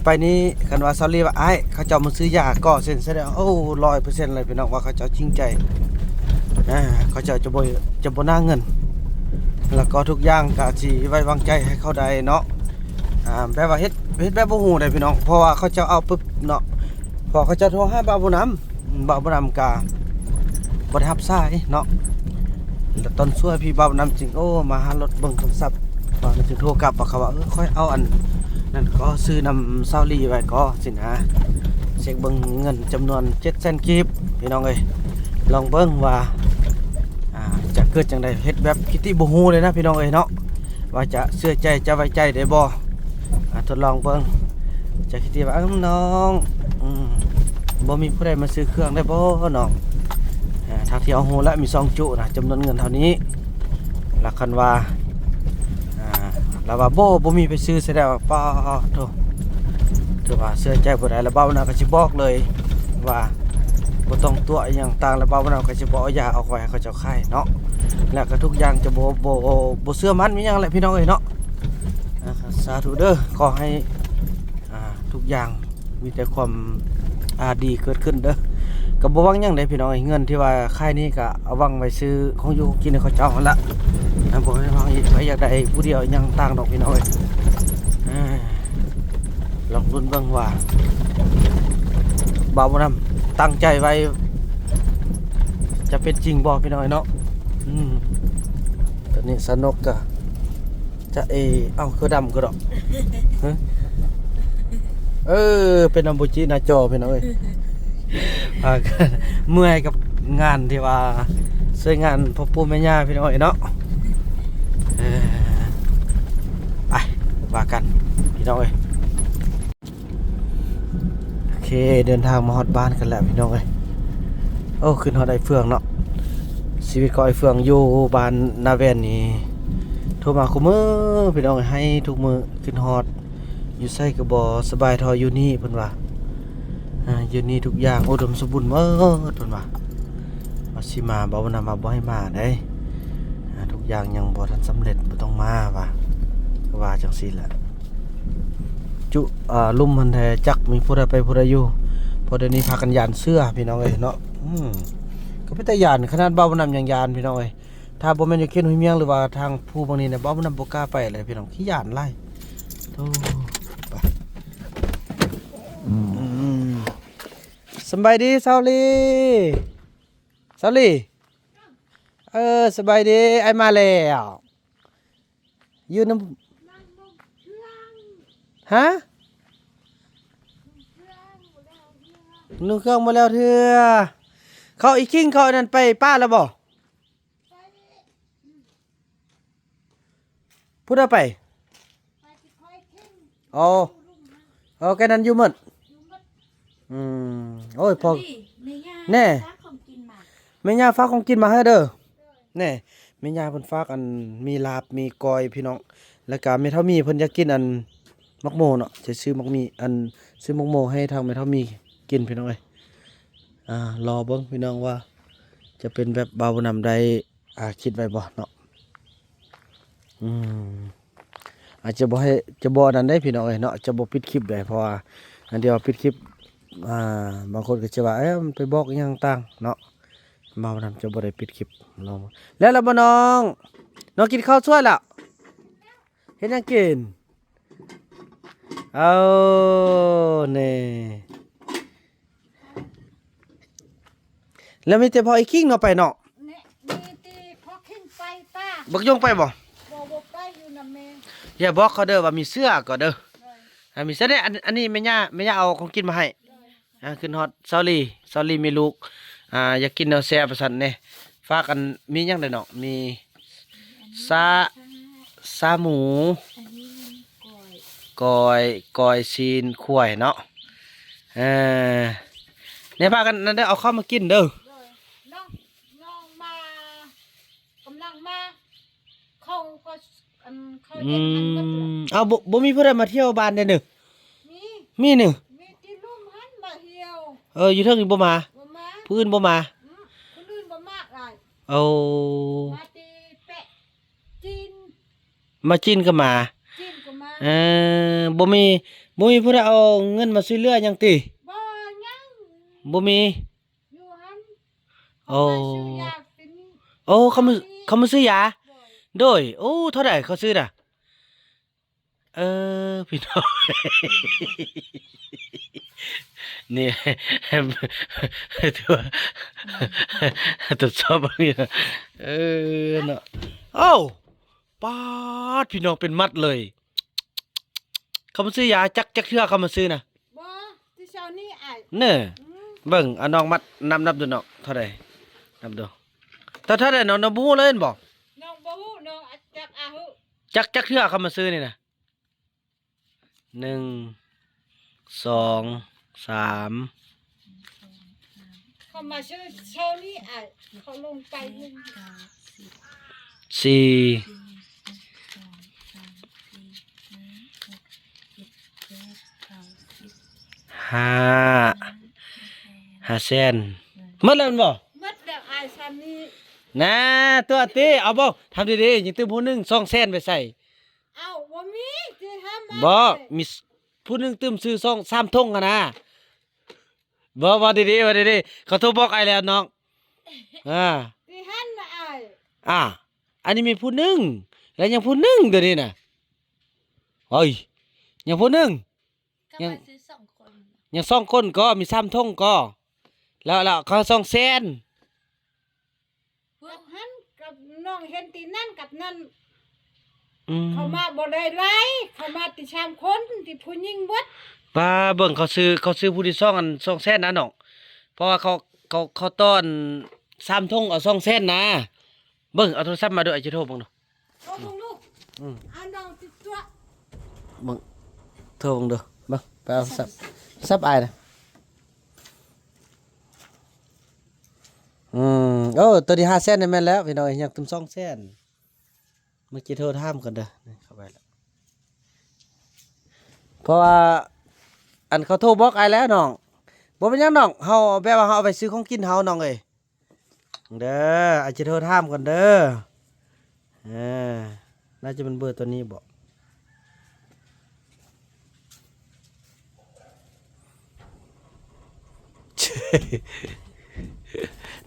ໄປນີ້ຄັນວ່າຊາວລີວ່າ ອ້າຍ ເຂົາເຈົ້າມາຊື້ຢາກໍເຊັນໃສ່ແລ້ວ ໂອ້ ຮ້ອຍເປີເຊັນເລີຍພີ່ນ້ອງ ວ່າເຂົາເຈົ້າຈິງໃຈ, ອ່າ ເຂົາເຈົ້າຈະບໍ່ ຈະບໍ່ໜ້າເງິນ ແລ້ວກໍທຸກຢ່າງກໍຊິໄວ້ວາງໃຈໃຫ້ເຂົາໄດ້ເນາະ. ອ່າ ແບບວ່າເຮັດ ເຮັດແບບບໍ່ຮູ້ເດ້ພີ່ນ້ອງ, ເພາະວ່າເຂົາເຈົ້າເອົາປຶບເນາະ, ເພາະເຂົາເຈົ້າໂທຫາບ່າວບຸນນຳ ອືມ ບ່າວບຸນນຳກະບໍ່ໄດ້ຮັບສາຍເນາະ. ແລ້ວຕອນຊ່ວຍພີ່ບ່າວບຸນນຳຈຶ່ງ ໂອ້ ມາຫາລົດເບິ່ງໂທລະສັບ ວ່າມັນຈຶ່ງໂທກັບວ່າ ເຂົາວ່າ ເອີ ຂ້ອຍເອົາອັນນັ້ນກໍຊື້ນຳຊາວລີໄວ້ກໍຊີ້ນະ, ເຊັກເບິ່ງເງິນຈຳນວນເຈັດແສນກີບພີ່ນ້ອງເອີຍ. ລອງເບິ່ງວ່າ ອ່າ ຈະເກີດຈັ່ງໃດ, ເຮັດແບບກິດຕິບໍ່ຮູ້ເລີຍນະພີ່ນ້ອງເອີຍເນາະ. ວ່າຈະເຊື່ອໃຈ ຈະໄວ້ໃຈໄດ້ບໍ່? ອ່າ ທົດລອງເບິ່ງ. ຈະຄິດວ່າ ເອີ ນ້ອງ ອືມ ບໍ່ມີຜູ້ໃດມາຊື້ເຄື່ອງໄດ້ບໍ່ນ້ອງ? ອ່າ ທາງທີ່ເຮົາຮູ້ລະ ມີສອງຈຸນະ ຈຳນວນເງິນເທົ່ານີ້. ລະຄັນວ່າ ອ່າ ລະວ່າບໍ່ ບໍ່ມີໄປຊື້ໃສ່ແລ້ວ ປາໂທ ຖືວ່າເຊື່ອໃຈບໍ່ໄດ້. ລະບ່າວນະກໍຊິບອກເລີຍວ່າ ບໍ່ຕ້ອງຕົວະອີ່ຫຍັງຕ່າງ, ລະບ່າວນະກໍຊິບໍ່ເອົາຢາອອກໄວ້ໃຫ້ເຂົາເຈົ້າຂາຍເນາະ. ແລ້ວກໍທຸກຢ່າງຈະບໍ່ ບໍ່ ບໍ່ເຊື່ອໝັ້ນອີ່ຫຍັງແຫຼະພີ່ນ້ອງເອີຍເນາະ. ອ່າ ສາທຸເດີ, ຂໍໃຫ້ ອ່າ ທຸກຢ່າງມີແຕ່ຄວາມ ອ່າ ດີເກີດຂຶ້ນເດີ. ກໍບໍ່ຫວັງຫຍັງເດ້ພີ່ນ້ອງເອີຍ, ເງິນທີ່ວ່າຂາຍນີ້ກໍເອົາຫວັງໄວ້ຊື້ຂອງຢູ່ຂອງກິນໃຫ້ເຂົາເຈົ້າຫັ້ນລະ. ອ່າ ບໍ່ໄດ້ຫວັງອີກ ໃຜຢາກໄດ້ຜູ້ດຽວຫຍັງຕ່າງດອກພີ່ນ້ອງເອີຍ. ອ່າ ລອງລຸ້ນເບິ່ງວ່າບ່າວບຸນນຳຕັ້ງໃຈໄວ້ຈະເປັນຈິງບໍ່ພີ່ນ້ອງເອີຍເນາະ. ອືມ ຕອນນີ້ສາວນົກກະຈະເອ ເອົ້າ ຄືດຳຄືດອກ ຮະ ເອີ ເປັນນຳບູຈິໜ້າຈໍພີ່ນ້ອງເອີຍ. ອ່າ ເມື່ອຍກັບງານທີ່ວ່າຊ່ວຍງານພໍ່ປູ່ແມ່ຍ່າພີ່ນ້ອງເອີຍເນາະ. ເອີ ໄປ ວ່າກັນພີ່ນ້ອງເອີຍ. ໂອເຄ ເດີນທາງມາຮອດບ້ານກັນແລ້ວພີ່ນ້ອງເອີຍ. ໂອ້ ຄິດຮອດອ້າຍເຟືອງເນາະ. ຊີວິດຂອງອ້າຍເຟືອງຢູ່ບ້ານນາແວ່ນນີ້ ໂທມາຄູ່ມື້ພີ່ນ້ອງເອີຍ, ໃຫ້ທຸກມື້ ຄິດຮອດ. ຢູ່ໃສກໍບໍ່ສະບາຍເທົ່າຢູ່ນີ້ເພິ່ນວ່າ. ອ່າ ຢູ່ນີ້ທຸກຢ່າງອຸດົມສົມບູນໝົດເພິ່ນວ່າ. ວ່າຊິມາ ບ່າວບຸນນຳວ່າບໍ່ໃຫ້ມາເດ້. ອ່າ ທຸກຢ່າງຍັງບໍ່ທັນສຳເລັດ ບໍ່ຕ້ອງມາວ່າ ກໍວ່າຈັ່ງຊີ້ແຫຼະ. ຈຸ ອ່າ ລຸ່ມຫັ້ນແທ້ ຈັກມີຜູ້ໃດໄປຜູ້ໃດຢູ່. ເພາະດຽວນີ້ພາກັນຢ້ານເສືອພີ່ນ້ອງເອີຍເນາະ. ອືມ ກໍເປັນຕາຢ້ານ ຂະໜາດບ່າວບຸນນຳຍັງຢ້ານພີ່ນ້ອງເອີຍ. ຖ້າບໍ່ແມ່ນຢູ່ເຂດຫ້ວຍມຽງ ຫຼືວ່າທາງພູເບື້ອງນີ້ນະ ບ່າວບຸນນຳບໍ່ກ້າໄປເລີຍພີ່ນ້ອງ, ຂີ້ຢ້ານຫຼາຍ. ໂອ້ ໄປ ອືມ ອືມ ສະບາຍດີຊາວລີ. ຊາວລີ ເອີ ສະບາຍດີ ອ້າຍມາແລ້ວ. ຢູ່ນຳ ຮະ? ນຸ່ງເຄື່ອງບໍ່ແລ້ວເທື່ອ. ເຂົາອີຄິງ ເຂົາອັນນັ້ນໄປປ່າແລ້ວບໍ່? ຜູ້ໃດໄປ? ອໍ ເອີ ແກນັ້ນຢູ່ໝົດ. ອືມ ໂອ້ຍ ພໍ ນີ້ ແມ່ຍ່າ ແນ່ ຝາກຂອງກິນມາ ແມ່ຍ່າຝາກຂອງກິນມາໃຫ້ເດີ. ແນ່ ແມ່ຍ່າເພິ່ນຝາກ ອັນ ມີລາບ ມີກ້ອຍພີ່ນ້ອງ. ແລ້ວກະແມ່ເຖົ້າມີເພິ່ນຢາກກິນ ອັນ ໝາກໂມເນາະ, ຈະຊື້ໝາກມີ ອັນ ຊື້ໝາກໂມໃຫ້ທາງແມ່ເຖົ້າມີກິນພີ່ນ້ອງເອີຍ. ອ່າ ລໍເບິ່ງພີ່ນ້ອງວ່າຈະເປັນແບບບ່າວບຸນນຳໄດ້ ອ່າ ຄິດໄວ້ບໍ່ເນາະ. ອືມ ອາດຈະບໍ່ໃຫ້ ຈະບໍ່ອັນນັ້ນເດ້ພີ່ນ້ອງເອີຍເນາະ, ຈະບໍ່ປິດຄລິບເດ້. ເພາະວ່າອັນດຽວປິດຄລິບ ອ່າ ບາງຄົນກໍຈະວ່າ ເອີ ມັນໄປບອກອີ່ຫຍັງຕ່າງເນາະ. ບ່າວບຸນນຳຈະບໍ່ໄດ້ປິດຄລິບ. ລອງ ແລ້ວລະບໍ່ນ້ອງ? ນ້ອງກິນເຂົ້າສວຍລະ? ເຮັດຫຍັງກິນ? ເອົາ ແນ່ ແລ້ວມີແຕ່ພໍ່ອີຄິງເນາະໄປເນາະ. ແນ່ ມີແຕ່ພໍ່ຄິງໄປປ່າ. ບັກຢົງໄປບໍ່? ບໍ່ ບໍ່ໄປ ຢູ່ນຳແມ່. ຢ່າບອກເຂົາເດີວ່າມີເສືອກໍເດີ. ໂດຍ ອ່າ ມີເສືອເດ້. ອັນ ອັນນີ້ແມ່ຍ່າ ແມ່ຍ່າເອົາຂອງກິນມາໃຫ້. ໂດຍ ອ່າ ຂຶ້ນຮອດຊາວລີ ຊາວລີມີລູກ ອ່າ ຢາກກິນແນວແຊບວ່າຊັ້ນເດ້. ຝາກກັນ ມີຫຍັງເດ້ເນາະ? ມີຊາ ຊາໝູ ອັນນີ້ກ້ອຍ ກ້ອຍ ກ້ອຍຊີ້ນຄວາຍເນາະ. ເອີ ນີ້ພາກັນນັ້ນເດີ ເອົາເຂົ້າມາກິນເດີ. ໂດຍ ນ້ອງ ນ້ອງມາ ກຳລັງມາ ເຂົ້າກໍ ອືມ ເອົາ ບໍ່ ບໍ່ມີຜູ້ໃດມາທ່ຽວບ້ານເດ້ນີ້? ມີ ມີນີ້? ມີແຕ່ລຸມຫັ້ນມາທ່ຽວ. ເອີ ຢູ່ເທິງນີ້ບໍ່ມາ? ບໍ່ມາ ຜູ້ອື່ນບໍ່ມາ? ອືມ ຄົນອື່ນບໍ່ມາຫຼາຍ. ໂອ້ ມາແຕ່ແປະຈີນ ມາຈີນກໍມາ ຈີນກໍມາ. ເອີ ບໍ່ມີ ບໍ່ມີຜູ້ໃດເອົາເງິນມາຊ່ວຍເຫຼືອຫຍັງຕິ? ບໍ່ ຍັງ ບໍ່ມີ ຢູ່ຫັ້ນ ໂອ້ ເຂົາມາຊື້ຢາເປັນ ໂອ້ ເຂົາມາ ເຂົາມາຊື້ຢາ? ໂດຍ ໂດຍ. ໂອ້ ເທົ່າໃດເຂົາຊື້ນະ? ເອີ ພີ່ນ້ອງ ນີ້ ຖືວ່າທົດສອບເບິ່ງຢູ່ນະ ເອີ ເນາະ. ໂອ້ ປາດ ພີ່ນ້ອງ ເປັນມັດເລີຍ. ເຂົາມາຊື້ຢາ ຈັກ ຈັກເທື່ອເຂົາມາຊື້ນະ? ບໍ່ ແຕ່ເຊົ້ານີ້ອ້າຍ ເນີ ອືມ ເບິ່ງ ເອົານ້ອງນັບ ນັບ ນັບດູນ້ອງ ເທົ່າໃດ? ນັບດູ ເທົ່າ ເທົ່າໃດນ້ອງ? ນ້ອງບໍ່ຮູ້ເລີຍແມ່ນບໍ່? ນ້ອງບໍ່ຮູ້ ນ້ອງຈັກອາຫື ຈັກ ຈັກເທື່ອເຂົາມາຊື້ນີ້ນະ? ໜຶ່ງ ສອງ ສາມ ເຂົາມາຊື້ເຊົ້ານີ້ອ້າຍ ເຂົາລົງໄປ ສີ່ ຫ້າ ຫ້າແສນ ໝົດແລ້ວແມ່ນບໍ່? ໝົດແລ້ວອ້າຍ ຊ່ຳນີ້ນະ ຕົວະຕິ. ເອົາບໍ່ ຖາມດີໆ ຍັງຕື່ມຜູ້ໜຶ່ງ ສອງແສນໄປໃສ? ເອົ້າ ບໍ່ມີ ຊິຫາມາ ບໍ່ ມີ ຜູ້ໜຶ່ງຕື່ມຊື້ສອງ ສາມຖົງຫັ້ນນະ. ບໍ່ ເວົ້າດີໆ ເວົ້າດີໆ ເຂົາໂທບອກອ້າຍແລ້ວນ້ອງ. ອ່າ ຊິຫັ້ນລະອ້າຍ. ອ່າ ອັນນີ້ມີຜູ້ໜຶ່ງ ແລ້ວຍັງຜູ້ໜຶ່ງ ດຽວນີ້ນະ. ເຮີ້ຍ ຍັງຜູ້ໜຶ່ງ ຍັງ ຍັງສອງຄົນກໍ ມີສາມຖົງກໍ ແລ້ວ ແລ້ວເຂົາສອງແສນ. ກັບຫັ້ນ ກັບນ້ອງເຫັນທີ່ນັ້ນກັບນັ້ນ ອືມ ເຂົາມາບໍ່ໄດ້ຫຼາຍ ເຂົາມາແຕ່ສາມຄົນ ທີ່ຜູ້ຍິງເບິດ. ປ້າ ເບິ່ງເຂົາຊື້ ເຂົາຊື້ຜູ້ທີສອງ ອັນ ສອງແສນນະນ້ອງ ເພາະວ່າເຂົາ ເຂົາ ເຂົາຕໍ່ ອັນ ສາມຖົງເອົາສອງແສນນະ. ເບິ່ງ ເອົາໂທລະສັບມາດູ ອ້າຍຈະໂທເບິ່ງດູ. ໂທເບິ່ງດູ ອືມ ເອົານ້ອງຕິດຕົວະ ເບິ່ງ ໂທເບິ່ງດູ ເບິ່ງ ໄປເອົາໂທລະສັບ ໂທລະສັບອ້າຍນະ. ອືມ ໂອ້ ໂຕນີ້ຫ້າແສນນີ້ແມ່ນແລ້ວພີ່ນ້ອງ ຍັງຕື່ມສອງແສນ. ເມື່ອກີ້ໂທຖາມກ່ອນເດີ ນີ້ເຂົ້າໄປແລ້ວ ເພາະວ່າ ອັນ ເຂົາໂທບອກອ້າຍແລ້ວນ້ອງ. ບໍ່ເປັນຫຍັງນ້ອງ ເຮົາ ແບບວ່າເຮົາເອົາໄປຊື້ຂອງກິນເຮົານ້ອງເອີຍ. ເດີ ອາດຈະໂທຖາມກ່ອນເດີ. ເອີ ໜ້າຈະແມ່ນເບີໂຕນີ້ບໍ?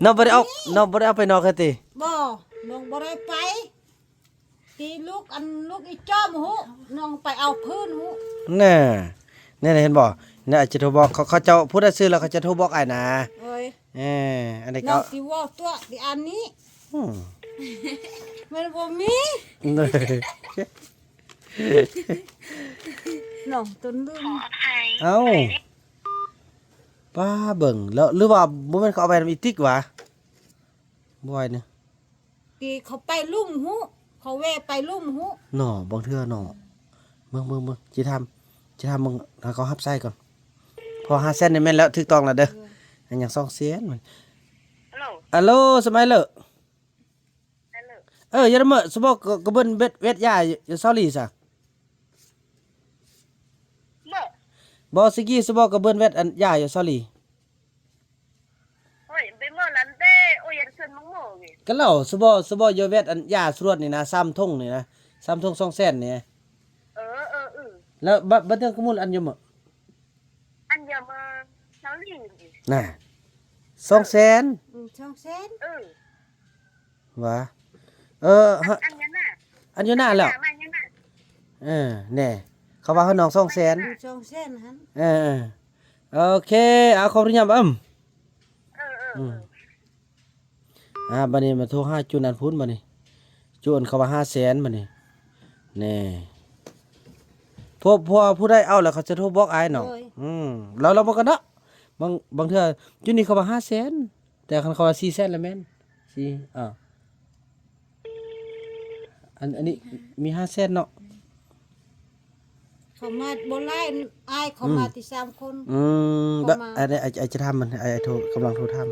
ນ້ອງບໍ່ໄດ້ອອກ ນ້ອງບໍ່ໄດ້ອອກໄປນອກເຮັດຕິ? ບໍ່ ນ້ອງບໍ່ໄດ້ໄປ. ທີ່ລູກ ອັນ ລູກອີຈອມຮູ້ ນ້ອງໄປເອົາພື້ນຮູ້. ແນ່ ແນ່ ເຫັນບໍ່? ແນ່ ອາດຈະໂທບອກ ເຂົາ ເຂົາເຈົ້າ ຜູ້ໃດຊື້ແລ້ວເຂົາຈະໂທບອກອ້າຍນະ. ໂອ້ຍ ເອີ ອັນນີ້ກໍ ນ້ອງຊິເວົ້າຕົວະທີ່ອັນນີ້ ອືມ ມັນບໍ່ມີ ນ້ອງຕົນລືມ. ເອົ້າ ປ້າ ເບິ່ງແລ້ວ ຫຼືວ່າບໍ່ແມ່ນເຂົາເອົາໄປນຳອີຕິກຫວາ? ບໍ່ໄຫວນີ້ ທີ່ເຂົາໄປລຸ່ມຫູ ເຂົາແວ່ໄປລຸ່ມຫູເນາະ ບາງເທື່ອເນາະ. ເບິ່ງ ເບິ່ງ ເບິ່ງ ຊິຖາມ ຊິຖາມເບິ່ງ ໃຫ້ເຂົາຮັບສາຍກ່ອນ. ພໍຫ້າແສນນີ້ແມ່ນແລ້ວ ຖືກຕ້ອງແລ້ວເດີ. ເອີ ອັນຫຍັງສອງແສນມັນ ອາໂລ ສະໄມເລີ ອາໂລ ເອີ ຢາດະເມີ ສະບອກກະເບິ່ນເວັດ ເວັດຢາຢູ່ເຊົາຫຼີຊະ ບໍ່ ຊິກີສະບອກກະເບິ່ນເວັດອັນຢາຢູ່ເຊົາຫຼີ. ໂອ້ຍ ໄປເມີລຳເດ ໂອ້ຍ ຢາກຊວນມັງໂມເວີຍ ກະເລົ່າ ສະບອກ ສະບອກຢາແວັດອັນຢາສວດນີ້ນະ ສາມຖົງນີ້ນະ ສາມຖົງສອງແສນນີ້. ເອີ ເອີ ເອີ ແລ້ວບາດ ບາດເທື່ອກະມຸນອັນຢາເມີ ອັນຢາເມີເຊົາຫຼີນີ້ນະ ສອງແສນ ອືມ ສອງແສນ ເອີ ຫວາ ເອີ ອັນ ອັນຢູ່ໜ້າ ອັນຢູ່ໜ້າແລ້ວ ເອີ ແນ່ ເຂົາວ່າເຮົານ້ອງສອງແສນ ສອງແສນຫັ້ນ ເອີ ເອີ ໂອເຄ ເອົາ ຂໍອະນຸຍາດ ອືມ ເອີ ເອີ ອືມ ເອີ ອ່າ ບາດນີ້ມາໂທຫາຈຸນອັນພຸ້ນບາດນີ້ ຈຸນເຂົາວ່າຫ້າແສນບາດນີ້ ແນ່ ເພາະ ເພາະວ່າຜູ້ໃດເອົາແລ້ວເຂົາຈະໂທບອກອ້າຍເນາະ ໂດຍ ອືມ ລາວ ລາວເບິ່ງກັນເນາະ ບາງ ບາງເທື່ອ ຈຸນນີ້ເຂົາວ່າຫ້າແສນ ແຕ່ຄັນເຂົາວ່າສີ່ແສນລະແມ່ນ ສີ່ ອ່າ ອັນ ອັນນີ້ມີຫ້າແສນເນາະ ເຂົາມາບໍ່ຫຼາຍ ອ້າຍເຂົາມາ ອືມ ແຕ່ສາມຄົນ ອືມ ເຂົາມາ ອັນນີ້ ອາ ອາດຈະຖາມມັນ ອາ ໂທ ກຳລັງໂທຖາມ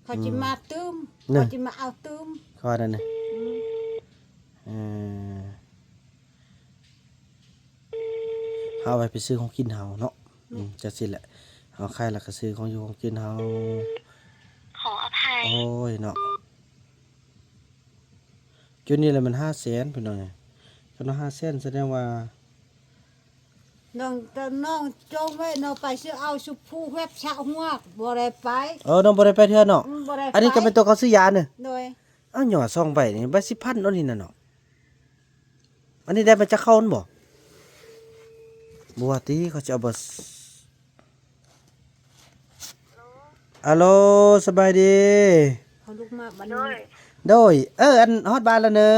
ເຂົາຊິມາຕື່ມ ອືມ ເຂົາຊິມາເອົາຕື່ມ ເຂົາວ່ານັ້ນນະ ອືມ ເອີ ເຮົາເອົາໄວ້ໄປຊື້ຂອງກິນເຮົາເນາະ. ອືມ ອືມ ຈັ່ງຊີ້ແຫຼະ ເຮົາຂາຍແລ້ວກໍຊື້ຂອງຢູ່ຂອງກິນເຮົາ. ຂໍອະໄພ ໂອ້ຍເນາະ ຈຸດນີ້ລະແມ່ນຫ້າແສນ ພີ່ນ້ອງເອີຍ. ຄັນວ່າຫ້າແສນ ສະແດງວ່າ ນ້ອງ ຕອນນ້ອງຈົ່ງໄວ້ ນ້ອງໄປຊື້ເອົາຊຸບພູແວບຊະຫົວ ບໍ່ໄດ້ໄປ. ເອີ ນ້ອງບໍ່ໄດ້ໄປເທື່ອເນາະ. ອືມ ບໍ່ໄດ້ໄປ. ອັນນີ້ກໍແມ່ນຕົວເຂົາຊື້ຢາເນີ. ໂດຍ. ເອົ້າ ຍ້ອນວ່າສອງໃບນີ້ ໃບສິບພັນໂອນີ້ນະເນາະ. ອັນນີ້ໄດ້ມາຈາກເຂົາຫັ້ນບໍ່? ບໍ່ວ່າຕິ ເຂົາຈະເອົາບໍ່? ອາໂລ ສະບາຍດີ. ເຂົາລຸກມາບັດນີ້. ໂດຍ ໂດຍ. ເອີ ອັນ ຮອດບ້ານແລ້ວເນີ.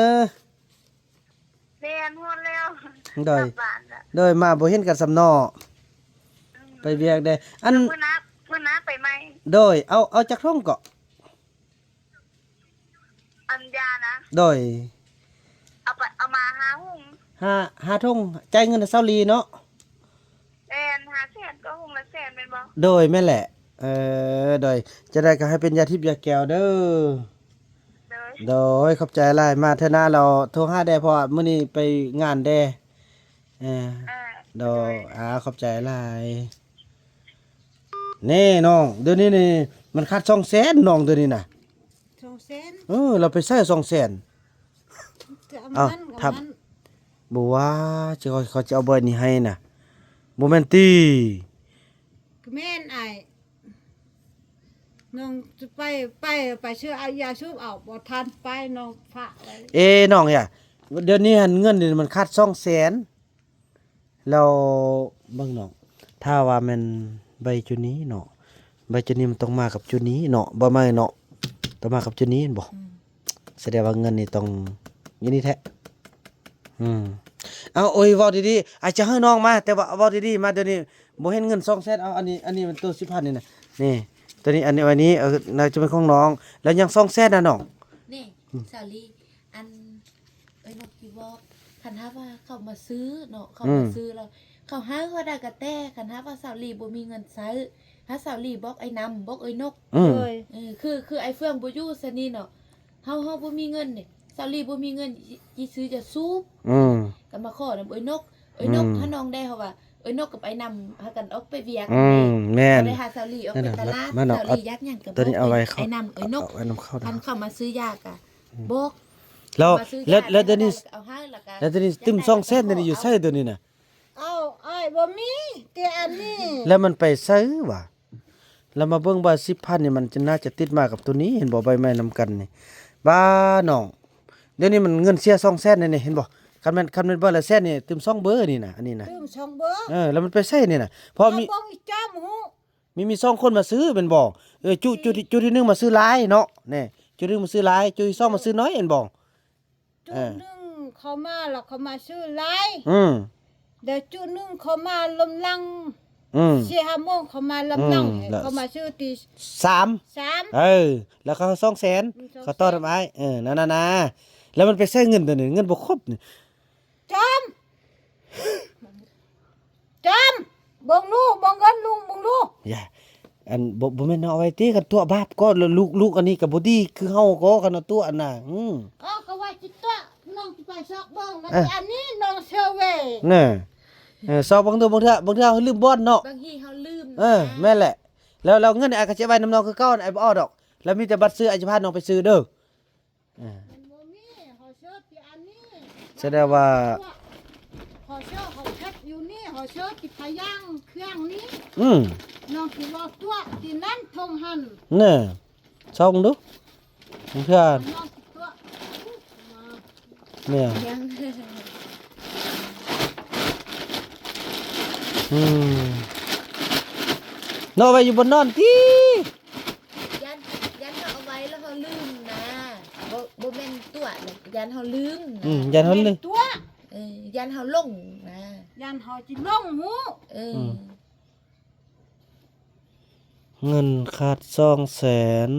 ແມ່ນ ຮອດແລ້ວ. ໂດຍ ຮອດບ້ານແລ້ວ. ໂດຍ ມາບໍ່ເຫັນກັນຊ້ຳເນາະ. ອືມ ໄປວຽກແດ່. ອັນ ມື້ໜ້າ ມື້ໜ້າໄປໃໝ່. ໂດຍ. ເອົາ ເອົາຈັກຖົງເກາະ? ອັນຢານະ. ໂດຍ. ເອົາໄປ ເອົາມາຫ້າຖົງ. ຫ້າ ຫ້າຖົງ. ຈ່າຍເງິນໃຫ້ສາວລີເນາະ. ແມ່ນ ຫ້າແສນກໍຖົງລະແສນແມ່ນບໍ່? ໂດຍ ແມ່ນແຫຼະ. ເອີ ໂດຍ. ຈັ່ງໃດກໍໃຫ້ເປັນຢາທິບຢາແກວເດີ. ໂດຍ ໂດຍ ຂອບໃຈຫຼາຍ. ມາເທື່ອໜ້າລາວໂທຫາແດ່ ເພາະວ່າມື້ນີ້ໄປງານແດ່. ເອີ ເອີ ໂດຍ ໂດຍ. ອາ ຂອບໃຈຫຼາຍ. ນີ້ນ້ອງ ດຽວນີ້ນີ້ມັນຂາດສອງແສນນ້ອງ ດຽວນີ້ນະ. ສອງແສນ? ເອີ ລາວໄປໃຊ້ສອງແສນ. ເອົາ ຖາມ ບໍ່ວ່າ ເຂົາ ເຂົາຈະເອົາເບີນີ້ໃຫ້ນະ. ບໍ່ແມ່ນຕິ? ກໍແມ່ນອ້າຍ. ນ້ອງຈະໄປ ໄປ ໄປຊື້ຢາສູບເອົາ ບໍ່ທັນໄປ ນ້ອງຝາກໄວ້. ເອ ນ້ອງເອີຍ ດຽວນີ້ຫັ້ນເງິນນີ້ມັນຂາດສອງແສນ ແລ້ວເບິ່ງນ້ອງ ຖ້າວ່າແມ່ນໃບຈຸນີ້ເນາະ ໃບຈຸນີ້ມັນຕ້ອງມາກັບຈຸນີ້ເນາະ ບໍ່ແມ່ນເນາະ ຕ້ອງມາກັບຈຸນີ້ແມ່ນບໍ່? ອືມ ສະແດງວ່າເງິນນີ້ຕ້ອງຢູ່ນີ້ແທ້. ອືມ ເອົາ ໂອ້ຍ ເວົ້າດີໆ ອາດຈະໃຫ້ນ້ອງມາ ແຕ່ວ່າເວົ້າດີໆ ມາດຽວນີ້ ບໍ່ເຫັນເງິນສອງແສນ. ເອົາ ອັນນີ້ ອັນນີ້ມັນໂຕສິບພັນນີ້ນະ ນີ້ ໂຕນີ້ ອັນນີ້ໄວ້ນີ້ ເອີ ໜ້າຈະເປັນຂອງນ້ອງ ແລ້ວຍັງສອງແສນນະນ້ອງ. ນີ້ ອືມ ສາວລີ ອັນ ເອີຍ ນ້ອງຊິບອກ ຄັນຫາກວ່າເຂົາມາຊື້ເນາະ ເຂົາ ອືມ ມາຊື້ແລ້ວ ເຂົາໃຫ້ເຮົາໄດ້ກະແຕ່ ຄັນຫາກວ່າສາວລີບໍ່ມີເງິນໃຊ້ ຫາສາວລີບອກໄອ້ນຳ ບອກເອີຍນົກ ອືມ ເອີຍ ເອີ ຄື ຄືໄອ້ເຟືອງບໍ່ຢູ່ຊະນີ້ເນາະ ເຮົາ ເຮົາບໍ່ມີເງິນນີ້ ສາວລີບໍ່ມີເງິນ ຊິ ຊິຊື້ຢາສູບ ອືມ ກໍມາຂໍນຳເອີຍນົກ ເອີຍນົກ ອືມ ຫານ້ອງແດ່ ເພາະວ່າເອີຍນົກກັບໄອ້ນຳ ພາກັນອອກໄປວຽກ ອືມ ນີ້ ແມ່ນ ກໍໄດ້ຫາສາວລີອອກໄປຕະຫຼາດ ມາເນາະ ສາວລີຢາກຫຍັງກໍບອກໄອ້ນຳເອີຍນົກ ເອົາໄວ້ນຳເຂົາ ຄັນເຂົາມາຊື້ຢາກໍ ອືມ ບອກ ແລ້ວ ແລ້ວ ແລ້ວດຽວນີ້ ເອົາໃຫ້ ແລ້ວດຽວນີ້ຕື່ມສອງແສນນີ້ຢູ່ໃສ ດຽວນີ້ນະ? ເອົາ ອ້າຍບໍ່ມີ ແຕ່ອັນນີ້ ແລ້ວມັນໄປໃສຫວາ? ແລ້ວມາເບິ່ງວ່າສິບພັນນີ້ ມັນຈະ ໜ້າຈະຕິດມາກັບໂຕນີ້ ເຫັນບໍ່? ໃບໄມ້ນຳກັນນີ້ ບ້ານ້ອງ ດຽວນີ້ມັນເງິນເສຍສອງແສນນີ້ ເຫັນບໍ່? ຄັນແມ່ນ ຄັນແມ່ນເບີລະແສນນີ້ ຕື່ມສອງເບີນີ້ນະ ອັນນີ້ນະ ຕື່ມສອງເບີ ເອີ ແລ້ວມັນໄປໃສນີ້ນະ? ເພາະມີ ເອົາເບິ່ງອີກຈ້ຳຫູ ມີ ມີສອງຄົນມາຊື້ແມ່ນບໍ່? ເອີ ຈຸ ຈຸ ຈຸທີ່ໜຶ່ງມາຊື້ຫຼາຍເນາະ ແນ່ ຈຸທີ່ໜຶ່ງມາຊື້ຫຼາຍ ຈຸທີ່ສອງມາຊື້ໜ້ອຍແມ່ນບໍ່? ຈຸ ເອີ ໜຶ່ງເຂົາມາແລ້ວເຂົາມາຊື້ຫຼາຍ ອືມ ແລ້ວຈຸໜຶ່ງເຂົາມາລຳຫຼັງ ອືມ ສີ່ຫ້າໂມງເຂົາມາລຳຫຼັງ ອືມ ເຂົາມາຊື້ຕີສາມ ສາມ ເອີ ແລ້ວເຂົາສອງແສນ ອືມ ເຂົາຕໍ່ນຳອ້າຍ ເອີ ນັ້ນນະ ແລ້ວມັນໄປໃສເງິນໂຕນີ້ ເງິນບໍ່ຄົບນີ້ ຈອມ ຈອມ ເບິ່ງດູ ເບິ່ງເງິນລຸງ ເບິ່ງດູ ຢ່າ ອັນ ບໍ່ ບໍ່ແມ່ນເອົາໄວ້ຕິ ຄັນຕົວະບາບກໍ ລູກ ລູກອັນນີ້ກໍບໍ່ດີຄືເຮົາກໍ ຄັນຕົວະອັນນະ ອືມ ເອີ ກໍວ່າຊິຕົວະ ນ້ອງຊິໄປຊອກເບິ່ງ ແລ້ວ ເອີ ອັນນີ້ນ້ອງເຊີເວ ນະ ເອີ ຊອກເບິ່ງດູ ບາງເທື່ອ ບາງເທື່ອເຮົາລືມບ່ອນເນາະ ບາງທີເຮົາລືມ ເອີ ນະ ແມ່ນແຫຼະ ແລ້ວ ແລ້ວເງິນອ້າຍກໍຈະໄວ້ນຳນ້ອງຄືເກົ່າ ອ້າຍບໍ່ເອົາດອກ ແລ້ວມີແຕ່ບັດຊື້ ອ້າຍຈະພານ້ອງໄປຊື້ເດີ. ເອີ ມັນບໍ່ມີ ເຮົາເຊີທີ່ອັນນີ້ ສະແດງວ່າ ເຮົາເຊີ ເຮົາເຮັດຢູ່ນີ້ ເຮົາເຊີທີ່ພະຍາງເຄື່ອງນີ້ ອືມ ນ້ອງຊິເວົ້າຕົວະທີ່ນັ້ນທົ່ງຫັ້ນ ແນ່ ຊອກເບິ່ງດູ ເພື່ອ ນ້ອງຊິຕົວະ ແມ່ນ ຍັງ ອືມ ເນາະ ໄວ້ຢູ່ບ່ອນນອນຕິ ຢ້ານ ຢ້ານເຮົາເອົາໄວ້ແລ້ວເຮົາລືມນະ ບໍ່ ບໍ່ແມ່ນຕົວະນະ ຢ້ານເຮົາລືມນະ ອືມ ຢ້ານເຮົາລືມ ແມ່ນຕົວະ ເອີ ຢ້ານເຮົາຫຼົງນະ ຢ້ານເຮົາຊິຫຼົງຫູ ເອີ ອືມ ເງິນຂາດສອງແສນ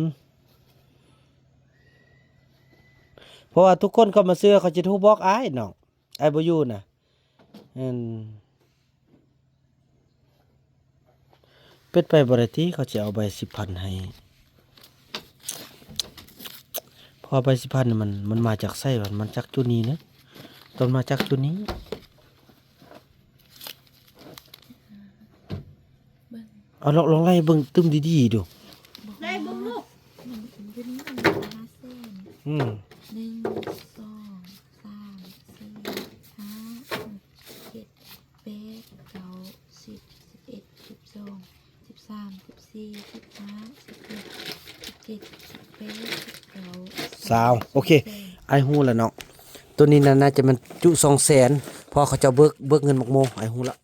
ເພາະວ່າທຸກຄົນເຂົ້າມາຊື້ ເຂົາຈະໂທບອກອ້າຍນ້ອງ ອ້າຍບໍ່ຢູ່ນະ ແມ່ນ ເປັນໄປບໍ່ໄດ້ຕິ ເຂົາຈະເອົາໃບສິບພັນໃຫ້ ເພ ເພາະວ່າໃບສິບພັນນີ້ມັນ ມັນມາຈາກໃສວະ? ມັນຈາກຈຸດນີ້ເນາະ ຕ້ອງມາຈາກຈຸດນີ້. ເບິ່ງ ເອົາ ລອງ ລອງໄລ່ເບິ່ງຕື່ມດີໆດູ. ໄລ່ເບິ່ງລູກ ມັນຢູ່ນີ້ມັນມີຫ້າແສນ ອືມ ໜຶ່ງ ສອງ ສາມ ສີ່ ຫ້າ ຫົກ ເຈັດ ແປດ ເກົ້າ ສິບ ສິບເອັດ ສິບສອງ ສິບສາມ ສິບສີ່ ສິບຫ້າ ສິບຫົກ ສິບເຈັດ ສິບແປດ ສິບເກົ້າ ຊາວ ຊາວ ໂອເຄ ອ້າຍຮູ້ແລ້ວເນາະ. ໂຕນີ້ນະ ໜ້າຈະແມ່ນຈຸສອງແສນ ເພາະເຂົາເຈົ້າເບີກ ເບີກເງິນໝາກໂມ ອ້າຍຮູ້ລະ.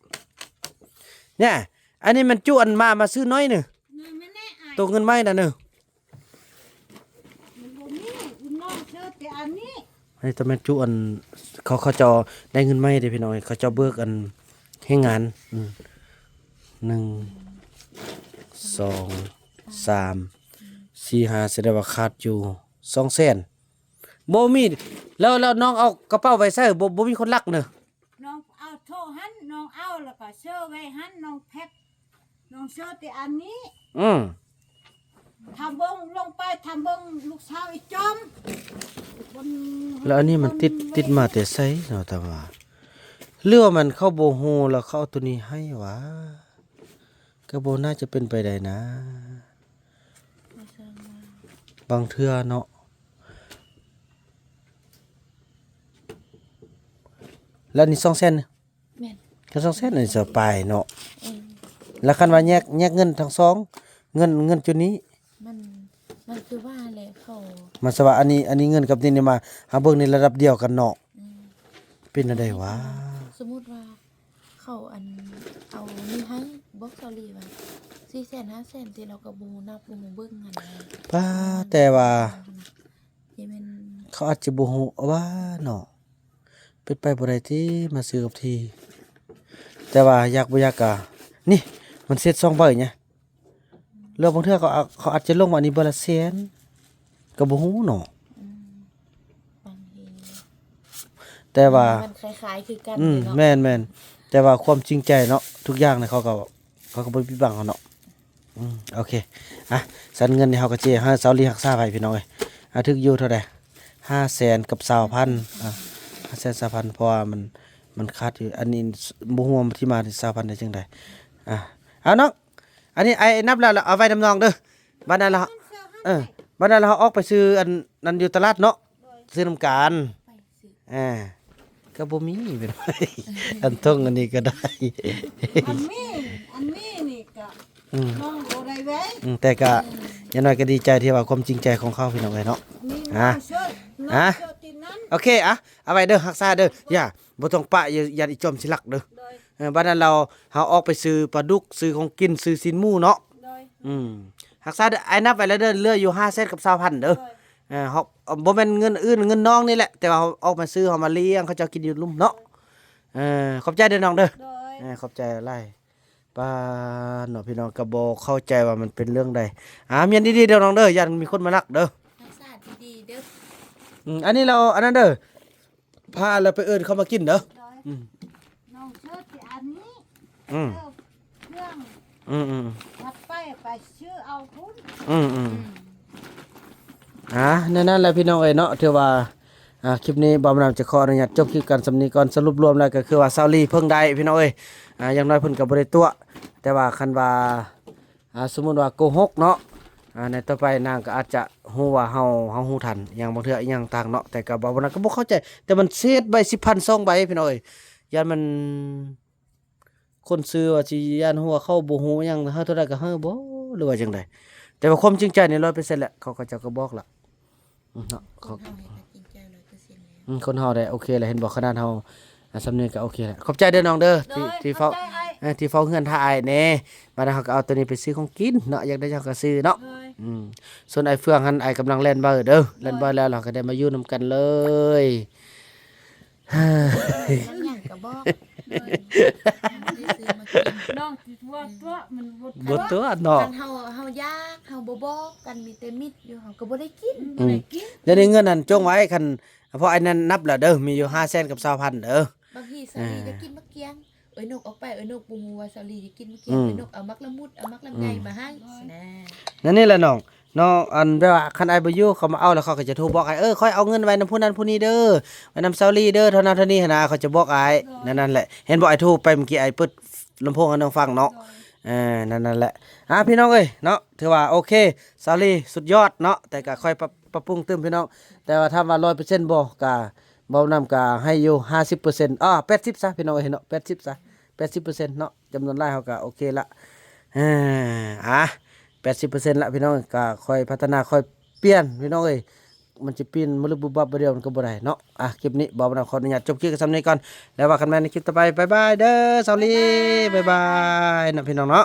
ແນ່ ອັນນີ້ມັນຈຸອັນມາ ມາຊື້ໜ້ອຍໜຶ່ງ ເງິນມັນແນ່ອ້າຍ ໂຕເງິນໃໝ່ນະເນີ ມັນບໍ່ມີ ອຸ້ນນ້ອງເຊີແຕ່ອັນນີ້ ອັນນີ້ຕ້ອງແມ່ນຈຸອັນ ເຂົາ ເຂົາເຈົ້າໄດ້ເງິນໃໝ່ເດ້ພີ່ນ້ອງເອີຍ ເຂົາເຈົ້າເບີກອັນແຮງງານ ອືມ ໜຶ່ງ ສອງ ສາມ ສີ່ ຫ້າ ສະແດງວ່າຂາດຢູ່ສອງແສນ ບໍ່ມີ ແລ້ວ ແລ້ວນ້ອງເອົາກະເປົາໄວ້ໃສ ບໍ່ ບໍ່ມີຄົນລັກເນີ ນ້ອງເອົາໂທຫັ້ນ ນ້ອງເອົາ ແລ້ວກໍເຊີໄວ້ຫັ້ນ ນ້ອງແພັກ ນ້ອງເຊີແຕ່ອັນນີ້ ອືມ ຖາມເບິ່ງ ລົງໄປຖາມເບິ່ງລູກສາວອີ່ຈອມ ແລ້ວອັນນີ້ມັນຕິດ ຕິດມາແຕ່ໃສເນາະ ແຕ່ວ່າ ຫຼືວ່າມັນເຂົາບໍ່ຮູ້ ແລ້ວເຂົາເອົາໂຕນີ້ໃຫ້ຫວາ? ກໍບໍ່ໜ້າຈະເປັນໄປໄດ້ນະ ບາງເທື່ອເນາະ. ແລ້ວນີ້ສອງແສນ ແມ່ນ ຄັນສອງແສນນີ້ສະບາຍເນາະ ເອີ ແລ້ວຄັນວ່າແຍກ ແຍກເງິນທັງສອງ ເງິນ ເງິນຈຸດນີ້ ມັນ ມັນຄືວ່າແຫຼະ ເຂົາ ມັນສະວ່າ ອັນນີ້ ອັນນີ້ເງິນກັບນີ້ ນີ້ມາ ຫາເບິ່ງໃນລະດັບດຽວກັນເນາະ ອືມ ເປັນແນວໃດຫວາ? ສົມມຸດວ່າ ເຂົາອັນເອົານີ້ໃຫ້ ບອກສາວລີວ່າ ສີ່ແສນ ຫ້າແສນ ແຕ່ລາວກໍບໍ່ຮູ້ນັບ ບໍ່ຮູ້ເບິ່ງຫັ້ນນະ ປ້າ ແຕ່ວ່າ ເຂົາອາດຈະບໍ່ຮູ້ວ່າເນາະ ເປັນໄປບໍ່ໄດ້ຕິ ມາຊື້ກັບທີ່ ແຕ່ວ່າຢາກບໍ່ຢາກກະ ນີ້ ມັນເຊັດສອງໃບນະ ແລ້ວບາງເທື່ອເຂົາ ເຂົາອາດຈະລົງວ່າອັນນີ້ໃບລະແສນ ກໍບໍ່ຮູ້ເນາະ ອືມ ບາງທີ ແຕ່ວ່າ ມັນຄ້າຍໆຄືກັນ ອືມ ເນາະ ແມ່ນໆ ແຕ່ວ່າຄວາມຈິງໃຈເນາະ ທຸກຢ່າງນະ ເຂົາກໍ ເຂົາກໍບໍ່ປິດບັງເຮົາເນາະ ອືມ ໂອເຄ ອ່ະ ຊັ້ນເງິນນີ້ເຮົາກໍຊິໃຫ້ສາວລີຮັກສາໄວ້ພີ່ນ້ອງເອີຍ ອ່ະ ຖືກຢູ່ເທົ່າໃດ? ຫ້າແສນກັບຊາວພັນ ອ່ະ ຫ້າແສນຊາວພັນ ເພາະວ່າມັນ ມັນຂາດຢູ່ ອັນນີ້ບໍ່ຮູ້ວ່າທີ່ມາທີ່ຊາວພັນໄດ້ຈັ່ງໃດ ອ່ະ ເອົາເນາະ ອັນນີ້ອ້າຍນັບແລ້ວ ເອົາໄວ້ນຳນ້ອງເດີ ບັດນັ້ນລະ ເອີ ບັດນັ້ນລະເຮົາອອກໄປຊື້ອັນນັ້ນຢູ່ຕະຫຼາດເນາະ ຊື້ນຳກັນ ອ່າ ກໍບໍ່ມີ ເປັນໄປ ອັນທົ່ງອັນນີ້ກໍໄດ້ ອັນມີ ອັນມີນີ້ກໍ ອືມ ນ້ອງບໍ່ໄດ້ໄວ້ ອືມ ແຕ່ກໍ ອືມ ຢ່າງໜ້ອຍກໍດີໃຈທີ່ວ່າຄວາມຈິງໃຈຂອງເຂົາ ພີ່ນ້ອງເອີຍເນາະ ມີນ້ອງເຊີ ນ້ອງເຊີຕິດນັ້ນ ໂອເຄ ອ່ະ ເອົາໄວ້ເດີ ຮັກສາເດີ ຢ່າ ບໍ່ຕ້ອງປະ ຢ້ານອີ່ຈອມຊິລັກເດີ ໂດຍ ເອີ ບັດນັ້ນລາວ ເຮົາອອກໄປຊື້ປາດຸກ ຊື້ຂອງກິນ ຊື້ຊີ້ນໝູເນາະ ໂດຍ ອືມ ຮັກສາເດີ ອ້າຍນັບໄວ້ແລ້ວເດີ ເຫຼືອຢູ່ຫ້າແສນກັບຊາວພັນເດີ ໂດຍ ເອີ ເຮົາ ບໍ່ແມ່ນເງິນອື່ນ ເງິນນ້ອງນີ້ແຫຼະ ແຕ່ວ່າເຮົາອອກມາຊື້ ເຮົາມາລ້ຽງເຂົາເຈົ້າກິນຢູ່ລຸ່ມເນາະ ເອີ ຂອບໃຈເດີນ້ອງເດີ ໂດຍ ເອີ ຂອບໃຈຫຼາຍ ປ້າເນາະ ພີ່ນ້ອງກໍບໍ່ເຂົ້າໃຈວ່າມັນເປັນເລື່ອງໃດ ອ່າ ມ້ຽນດີໆເດີນ້ອງເດີ ຢ້ານມີຄົນມາລັກເດີ ຮັກສາດີໆເດີ ອືມ ອັນນີ້ລາວ ອັນນັ້ນເດີ ພາລາວໄປເອີ້ນເຂົາມາກິນເດີ ໂດຍ ອືມ ນ້ອງເຊີຊິອັນນີ້ ອືມ ເອີ ເຄື່ອງ ອືມໆ ວັດໄປ ໄປຊື້ເອົາພຸ້ນ ອືມໆ ອ່າ ແນວນັ້ນແຫຼະພີ່ນ້ອງເອີຍເນາະ ຖືວ່າ ອ່າ ຄລິບນີ້ບ່າວບຸນນຳຈະຂໍອະນຸຍາດຈົບຄລິບກັນສ່ຳນີ້ກ່ອນ ສະຫຼຸບລວມແລ້ວກໍຄືວ່າສາວລີເພິ່ງໄດ້ພີ່ນ້ອງເອີຍ ອ່າ ຢ່າງໜ້ອຍເພິ່ນກໍບໍ່ໄດ້ຕົວະ ແຕ່ວ່າຄັນວ່າ ອ່າ ສົມມຸດວ່າໂກຫົກເນາະ ອ່າ ໃນຕໍ່ໄປນາງກໍອາດຈະຮູ້ວ່າເຮົາ ເຮົາຮູ້ທັນອີ່ຫຍັງ ບາງເທື່ອອີ່ຫຍັງຕ່າງເນາະ ແຕ່ກໍບໍ່ ບໍ່ ນັ້ນກໍບໍ່ເຂົ້າໃຈ ແຕ່ມັນເສດໃບສິບພັນສອງໃບພີ່ນ້ອງເອີຍ ຢ້ານມັນ ຄົນຊື້ວ່າຊິຢ້ານຮູ້ວ່າເຂົາບໍ່ຮູ້ຫຍັງ ໃຫ້ເທົ່າໃດກໍໃຫ້ບໍ ຫຼືວ່າຈັ່ງໃດ ແຕ່ວ່າຄວາມຈິງໃຈນີ້ຮ້ອຍເປີເຊັນແຫຼະ ເຂົາ ເຂົາເຈົ້າກໍບອກລະ ອືມ ເນາະ ຄົນເຮົາເຮັດກໍຈິງໃຈຮ້ອຍເປີເຊັນແລ້ວ ອືມ ຄົນເຮົາໄດ້ໂອເຄແລ້ວ ເຫັນບໍ່ ຂະໜາດເຮົາ ອ່າ ສ່ຳນີ້ກໍໂອເຄແລ້ວ ຂອບໃຈເດີນ້ອງເດີ ໂດຍ ທີ່ ທີ່ເຝົ້າ ຂອບໃຈອ້າຍ ເອີ ທີ່ເຝົ້າເຮືອນຖ້າອ້າຍແດ່ ບັດນີ້ເຮົາກໍເອົາໂຕນີ້ໄປຊື້ຂອງກິນເນາະ ຢາກໄດ້ຫຍັງກໍຊື້ເນາະ ໂດຍ ອືມ ສ່ວນອ້າຍເຟືອງຫັ້ນ ອ້າຍກຳລັງແລ່ນເບີເດີ ໂດຍ ແລ່ນເບີແລ້ວ ເຮົາກໍໄດ້ມາຢູ່ນຳກັນເລີຍ ມັນຫຍັງກໍບອກ ໂດຍ ຊື້ມາກິນ ນ້ອງຊິຕົວະຕົວະ ມັນບໍ່ຕົວະ ບໍ່ຕົວະເນາະ ຄັນເຮົາ ເຮົາຢາກ ເຮົາບໍ່ບອກກັນ ມີແຕ່ມິດຢູ່ ເຮົາກໍບໍ່ໄດ້ກິນ ອືມ ບໍ່ໄດ້ກິນ ດຽວນີ້ເງິນຫັ້ນຈົ່ງໄວ້ ຄັນ ເພາະໄອ້ນັ້ນນັບແລ້ວເດີ ມີຢູ່ຫ້າແສນກັບຊາວພັນເດີ ບາງທີສາວລີ ເອີ ຢາກກິນໝາກກຽງ ເອີຍນົກອອກໄປ ເອີຍນົກບໍ່ຮູ້ວ່າສາວລີຢາກກິນໝາກກຽງ ອືມ ເອີຍນົກເອົາໝາກລະມຸດ ເອົາໝາກລຳໄຍ ອືມ ມາໃຫ້ ອືມ ນະ ນັ້ນນີ້ແຫຼະນ້ອງ ເນາະ ອັນແບບວ່າຄັນອ້າຍບໍ່ຢູ່ ເຂົາມາເອົາແລ້ວ ເຂົາກໍຈະໂທບອກອ້າຍ ເອີ ຂ້ອຍເອົາເງິນໄວ້ນຳຜູ້ນັ້ນຜູ້ນີ້ເດີ ໄວ້ນຳຊາວລີເດີ ເທົ່ານັ້ນເທົ່ານີ້ຫັ້ນນະ ເຂົາຈະບອກອ້າຍ ນັ້ນໆແຫຼະ. ເຫັນບໍ່ ອ້າຍໂທໄປເມື່ອກີ້ ອ້າຍເປີດລຳໂພງໃຫ້ນ້ອງຟັງເນາະ. ເອີ ນັ້ນໆແຫຼະ. ອ່າ ພີ່ນ້ອງເອີຍເນາະ ຖືວ່າໂອເຄ ຊາວລີສຸດຍອດເນາະ ແຕ່ກໍຄ່ອຍປັບ ປັບປຸງຕື່ມ ພີ່ນ້ອງ. ແຕ່ວ່າຖາມວ່າຮ້ອຍເປີເຊັນບໍ່ ກໍເວົ້ານຳກໍໃຫ້ຢູ່ຫ້າສິບເປີເຊັນ ອ່າ ແປດສິບຊະ ພີ່ນ້ອງເອີຍເນາະ ແປດສິບຊະ ແປດສິບເປີເຊັນເນາະ. ຈຳນວນຫຼາຍເຮົາກໍໂອເຄລະ ເອີ ອ່າ ແປດສິບເປີເຊັນລະ ພີ່ນ້ອງ. ກໍຄ່ອຍພັດທະນາ ຄ່ອຍປ່ຽນ ພີ່ນ້ອງເອີຍ ມັນຊິປ່ຽນມາລຶບບຸບບັບບາດດຽວມັນກໍບໍ່ໄດ້ເນາະ. ອ່າ ຄລິບນີ້ບ່າວນຳຂໍອະນຸຍາດຈົບຄລິບກັນສ່ຳນີ້ກ່ອນ ແລ້ວວ່າກັນໃໝ່ໃນຄລິບຕໍ່ໄປ. ບາຍບາຍເດີ ຊາວລີ ບາຍບາຍເນາະ ພີ່ນ້ອງເນາະ.